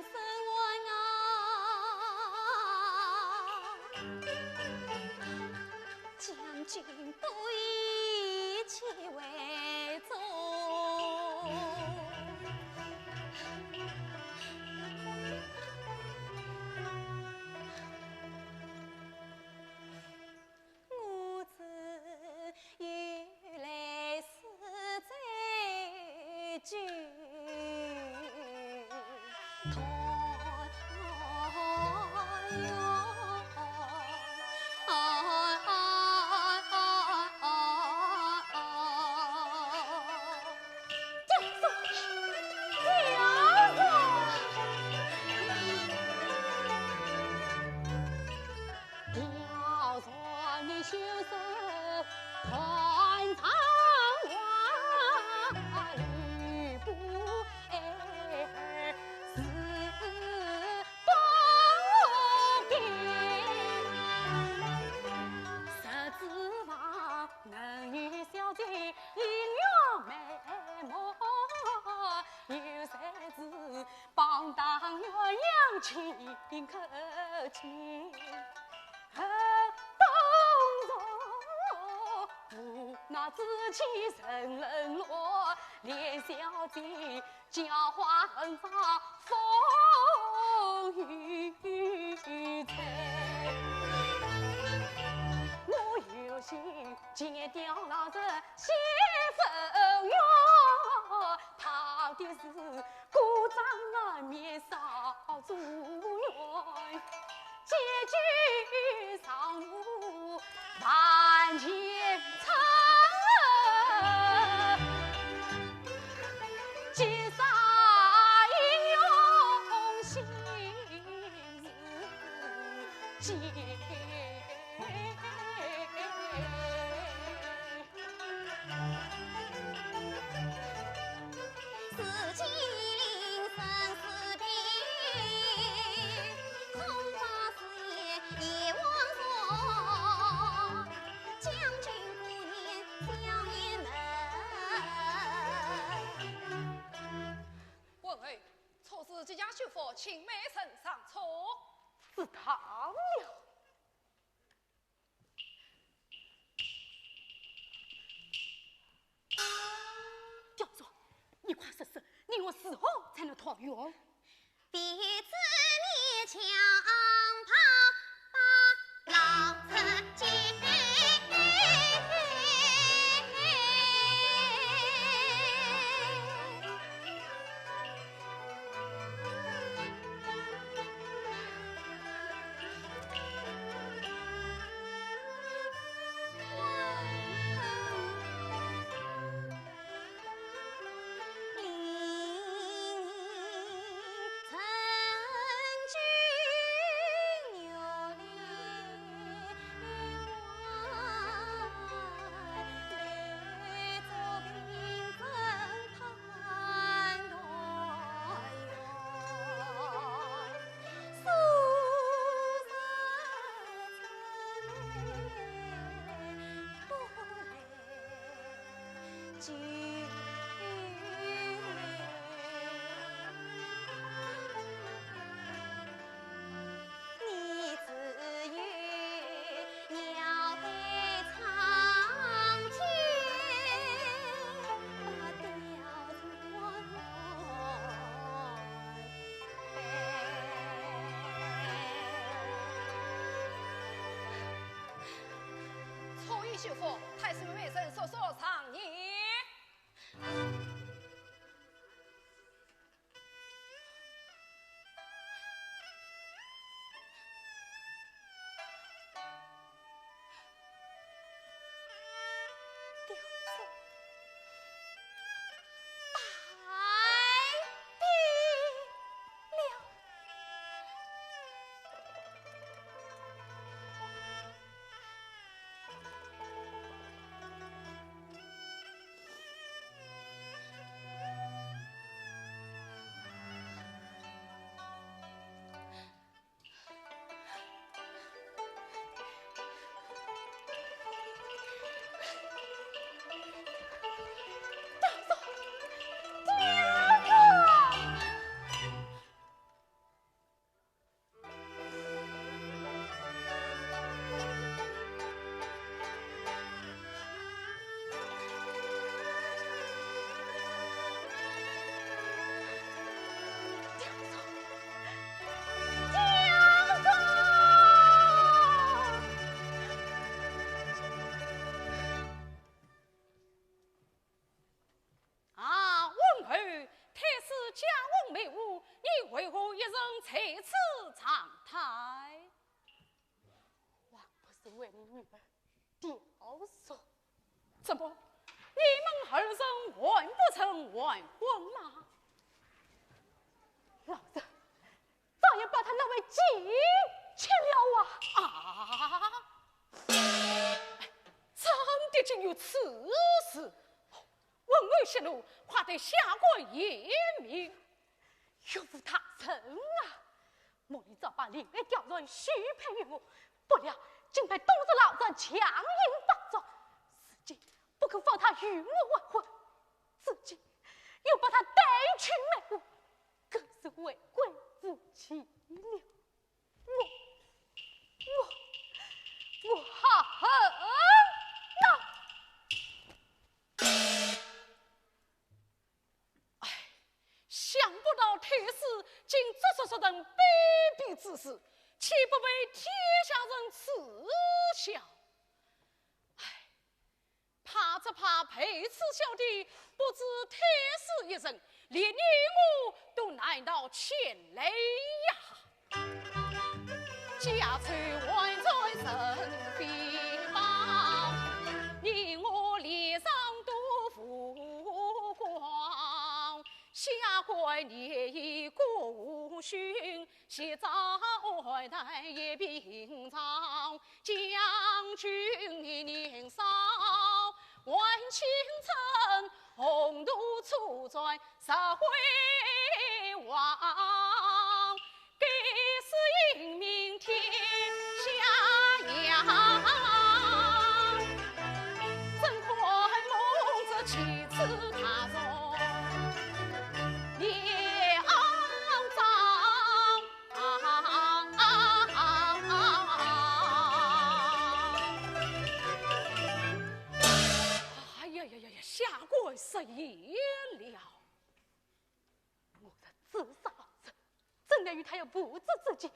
问问 将军不以其为重。我自有来世再聚。可见，恨不如无奈之间人冷落，连小姐 家花恨发风雨吹。我有心见刁老贼谢文元，怕的是孤掌难灭少主冤。结局上路万千春，今生英雄心事结。 文侯，错事即将修复，请美人上车。知道了。 刁钻，你快说说，你我如何才能团圆？弟子勉强把老贼接。 错衣修复，太师妹妹人速速上殿。 刁钻，败笔了。 啊，文侯，太师驾崩未午，你为何一人在此长叹？还不是为你女儿刁钻。怎么，你们二人还不曾完婚吗？老贼，早已把她纳为近亲了啊！啊，真的竟有此事？ 文侯息怒，快对下官言明。岳父大人啊，莫非早把令爱刁钻许配于我，不料竟被东吴老贼强行夺走，如今不肯放她与我完婚，如今又把她带去卖武，更是违规无纪了。竟做出这等卑鄙之事，岂不被天下人耻笑？唉，怕只怕被耻笑的不止太师一人，连你我都难逃牵累呀！ 家丑还在人非报，你我脸上都无光。下官年已过五旬，昔遭二难也平常。将军年少，还青春，宏图初展， 实为王，该死英名天下扬。怎可蒙这奇耻大辱，年老长。哎呀呀呀呀，下官失言了。 我若诛杀老贼，怎奈何他有父子之情，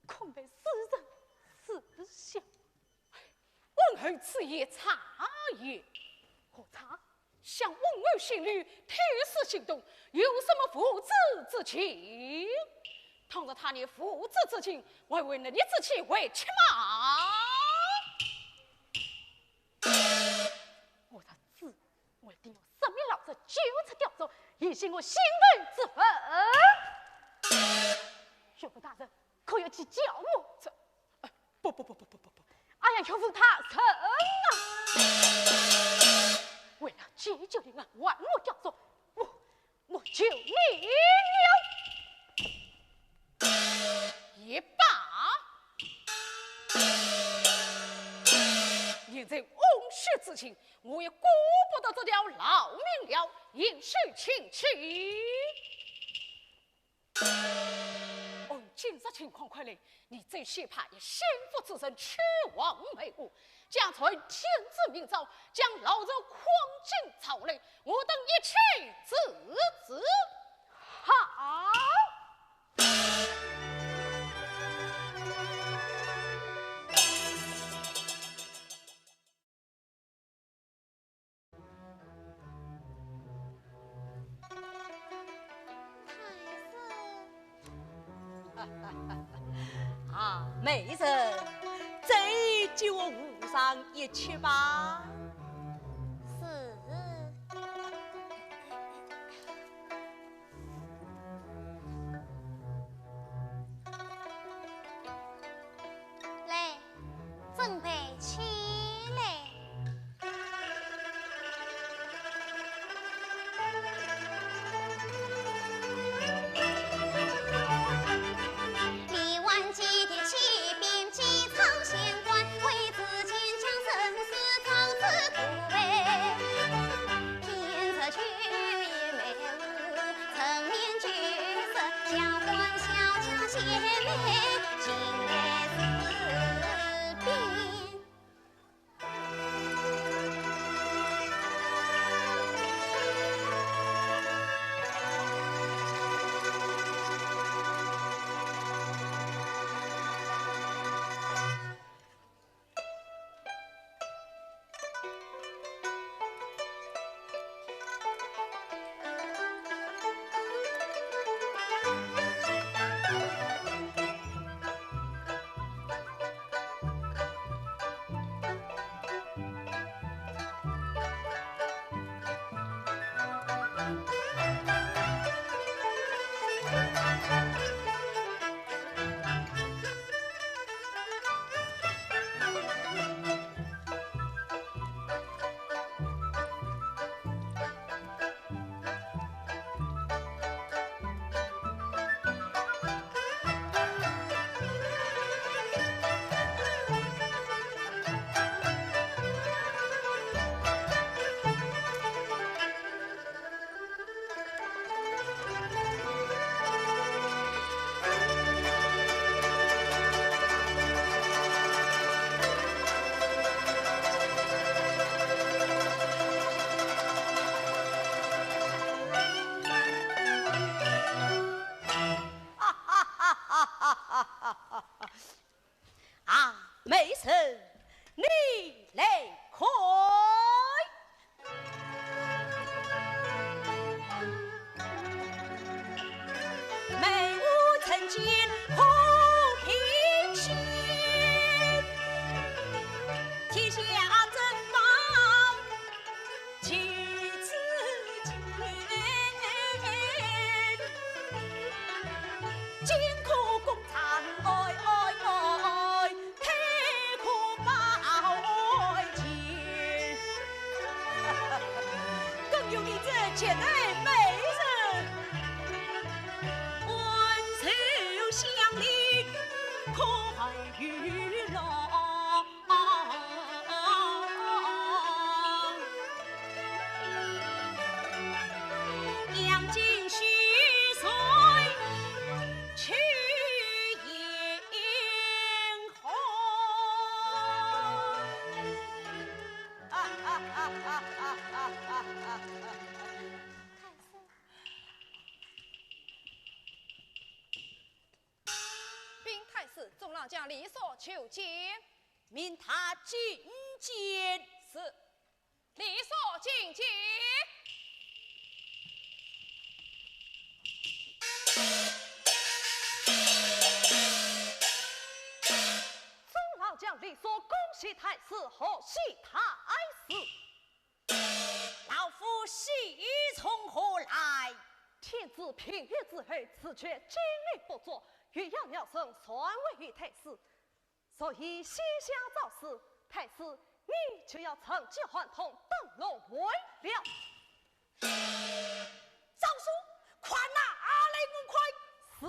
恐被世人耻笑。哎，温侯此言差也。何差？想温侯心里，太师心动，有什么父子之情？倘若他念父子之情，还为你之妻为妻吗？我若诛 我一定要杀灭老贼，救出刁贼，以泄我心头之恨。岳父大人，可有计较我？这，哎，不不不不不不不不。哎呀，岳父大人啊！为了解救你，还我刁贼，我，我就免了。 也罢，现在翁婿之情，我也顾不得这条老命了，另寻亲戚。按今日情况看来，你最先派一心腹之人去往梅屋，假传天子明诏，将老贼框进朝来，我等一起治之。好。啊，美人，这就和皇上一起吧。是。 来，准备起来。啊，美人，你来看。梅花曾见苦平心，天下正道 其自己，今可共尝，哎哎哎，退可报爱情。更有你这绝代美人，挽手相离，可还有路？ 禀太师，众郎将李素求见。命他进见。是。李素进见。众郎将李素恭喜太师，贺喜太师。 老夫喜从何来？天子平冤之后，自觉精力不足，欲要鸟神传位于太师，所以先下诏书，太师你就要趁机串通，登龙为了。诏书，快拿来我看。是。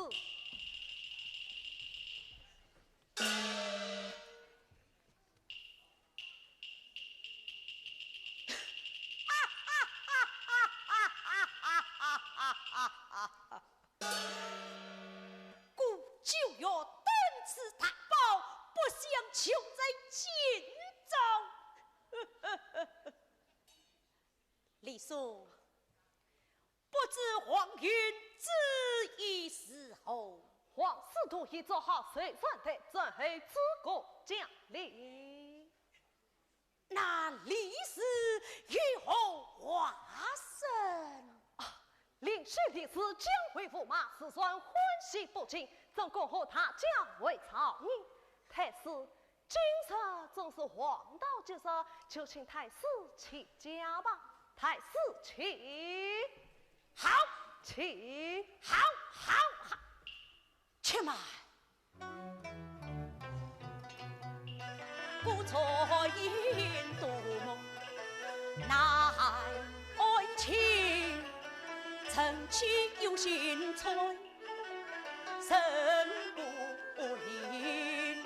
故九月登此大宝，不想穷在京中。李素，不知王允旨意如何？王司徒已做好随传的准候，诸葛将领。那李氏有何话甚？啊，令兄李氏将会舞马，自然欢喜不尽，正恭贺大家回朝呢。太师，今日正是黄道吉日，就请太师起驾吧。太师请。好，请。好，好，好。且慢。 故昨夜多梦，难安寝。晨起又心醉，神不宁。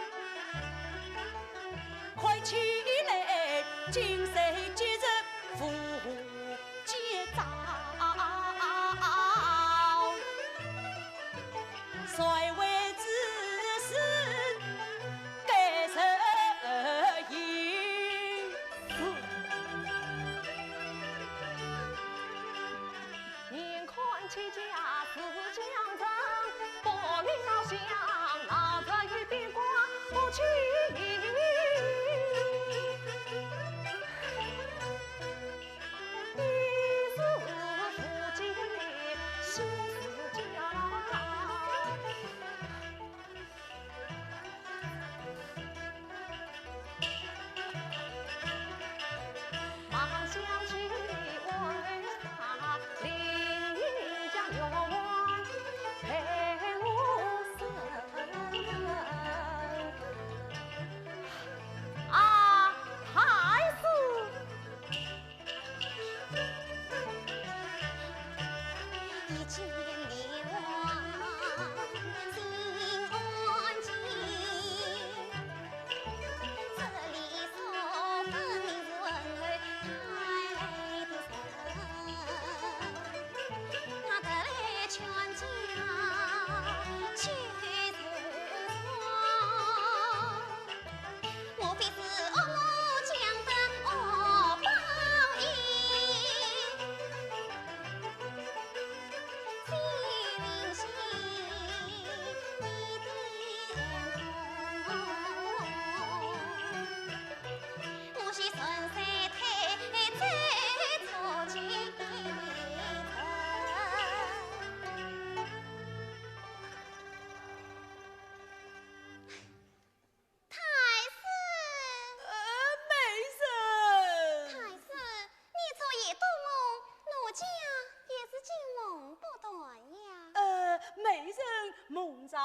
快起来，今宵吉日无 吉兆，谁为之事改日迎？是。眼看起驾是将至，百里老乡，老早已变卦不去。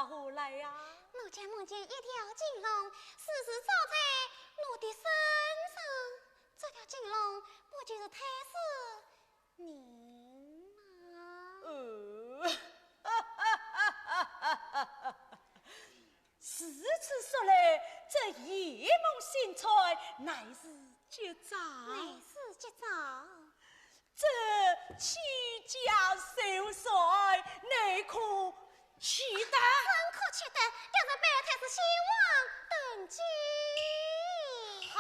下来呀？我家梦见一条金龙，时时照在我的身上。这条金龙不就是太师您吗？呃，如此说来，这夜梦仙菜乃是绝招。乃是绝招。这屈家秀才，你可取得？怎可取得？要是被太师先王登基。好，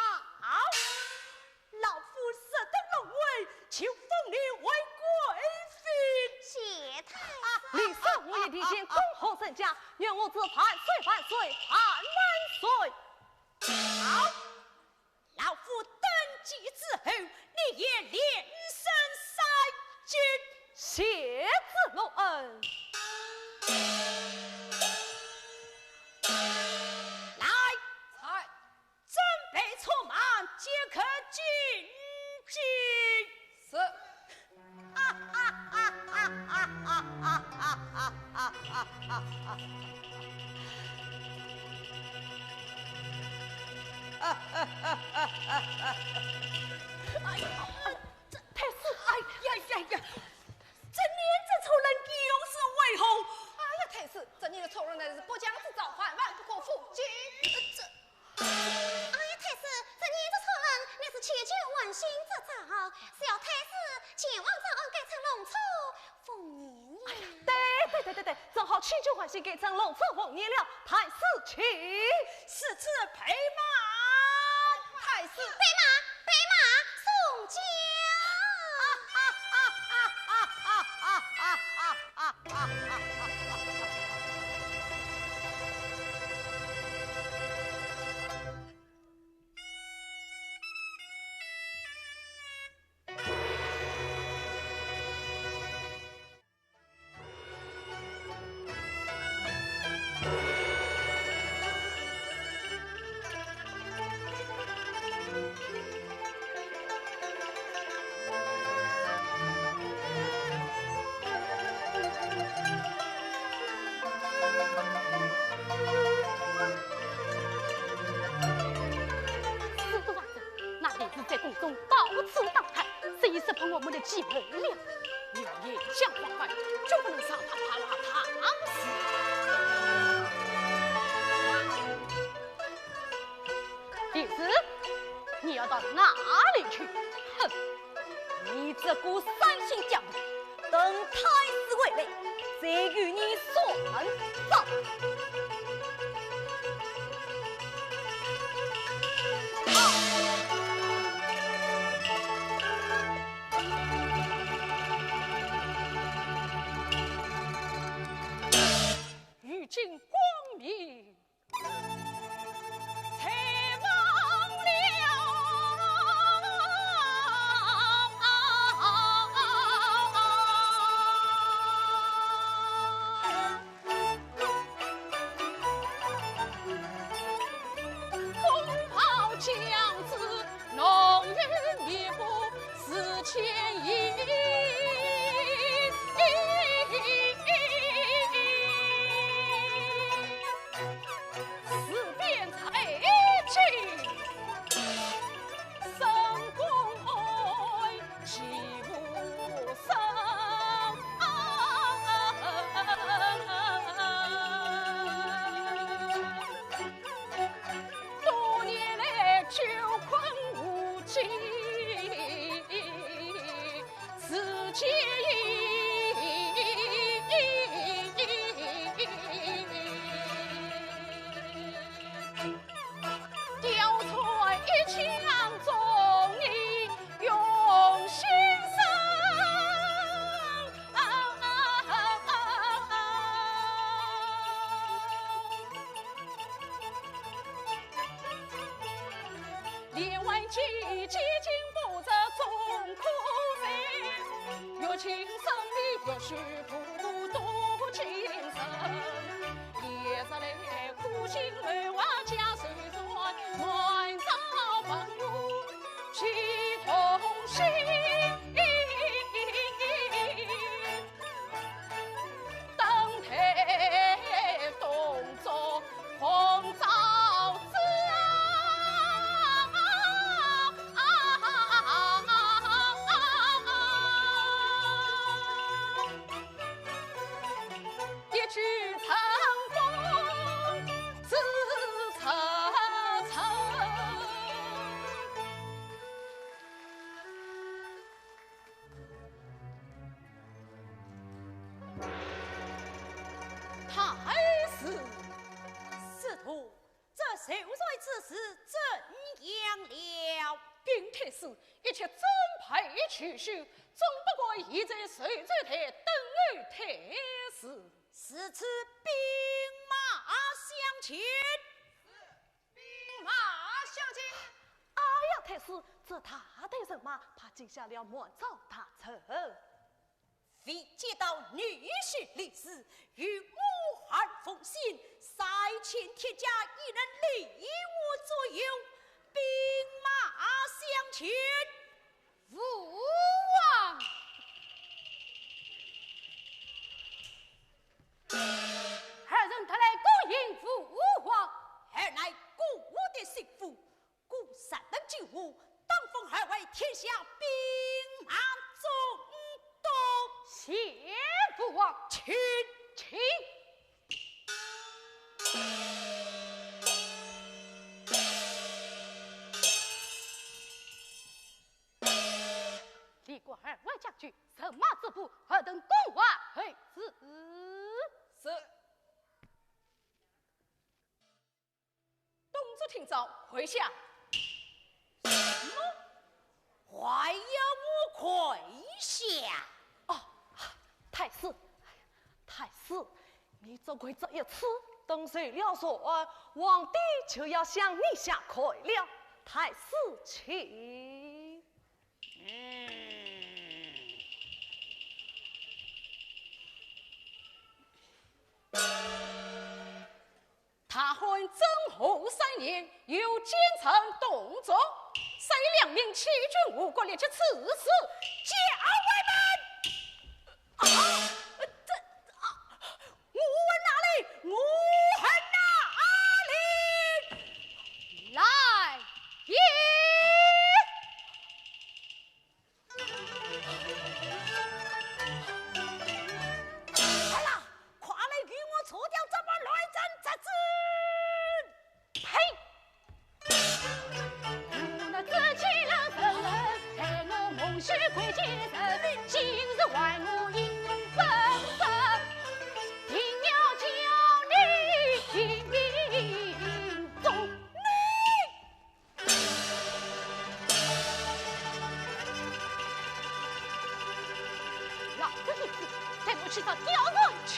老夫识得龙位，就封你为贵妃。谢太师。李斯，我已提前恭候人家，愿我子万岁万岁万万岁。好，老夫登基之后，你也连升三级。谢主隆恩。来，在。准备车马，即刻进京。是。哎呀，这太师，哎呀呀呀，这胭脂错认又是为何？哎呀，太师，这胭脂错认乃是不祥之兆，万万不可赴京。这，哎呀，太师，这胭脂错认乃是千秋万姓之兆，只要太师前往招安，改乘龙车， 凤辇呀。哎呀，对对对对对，正好千秋万岁改乘龙车凤辇了，太师请。如此备马。太师。备马，备马，送驾。是的，王子，那李斯在宫中到处打探，所以识破我们的计谋了。 有眼相防范，决不能让他踏踏踏踏死。李斯，你要到哪里去？哼，你这个三姓家奴，等太师回来，再与你算账。 如今光明在望了。 风暴将至，龙游密布是千疑。事变在即，深宫哀 几无声。多年来久困无计，自己 调出一腔忠义用心生。连环计，几经波折终可成，欲请神明，欲许 不渡金城，一日来苦心谋划假手段，瞒着朋友齐同心，等待到这秀才之事怎样了？禀太师，一切准备就绪，总不敢现在守在台等候太师。如此，兵马向前。兵马向前。哎呀，太师，这大队人马，怕惊吓了满朝大臣。 未见到女婿李斯，与武汉奉信，三千铁甲已能立我左右，兵马向前。父王。儿臣特来恭迎父王。尔乃孤我的心腹， 孤山登九五，当封二位天下兵马总督。谢父王。请。请。立过二位将军，人马止步，尔等共话后事。是。 东族听招，跪下。什么？还要我跪下？哦，太师，太师，你只跪这一次，等受了招安，皇帝就要向你下跪了。太师请。嗯。 大汉政和三年，有奸臣董卓，率领两千军吴国，列阵刺史，校尉们。啊，这，啊，我恨哪里？我恨哪里？来也！ 快啦，快来与我除掉这班乱臣贼子！呸！老子一死，带我去找刁难去。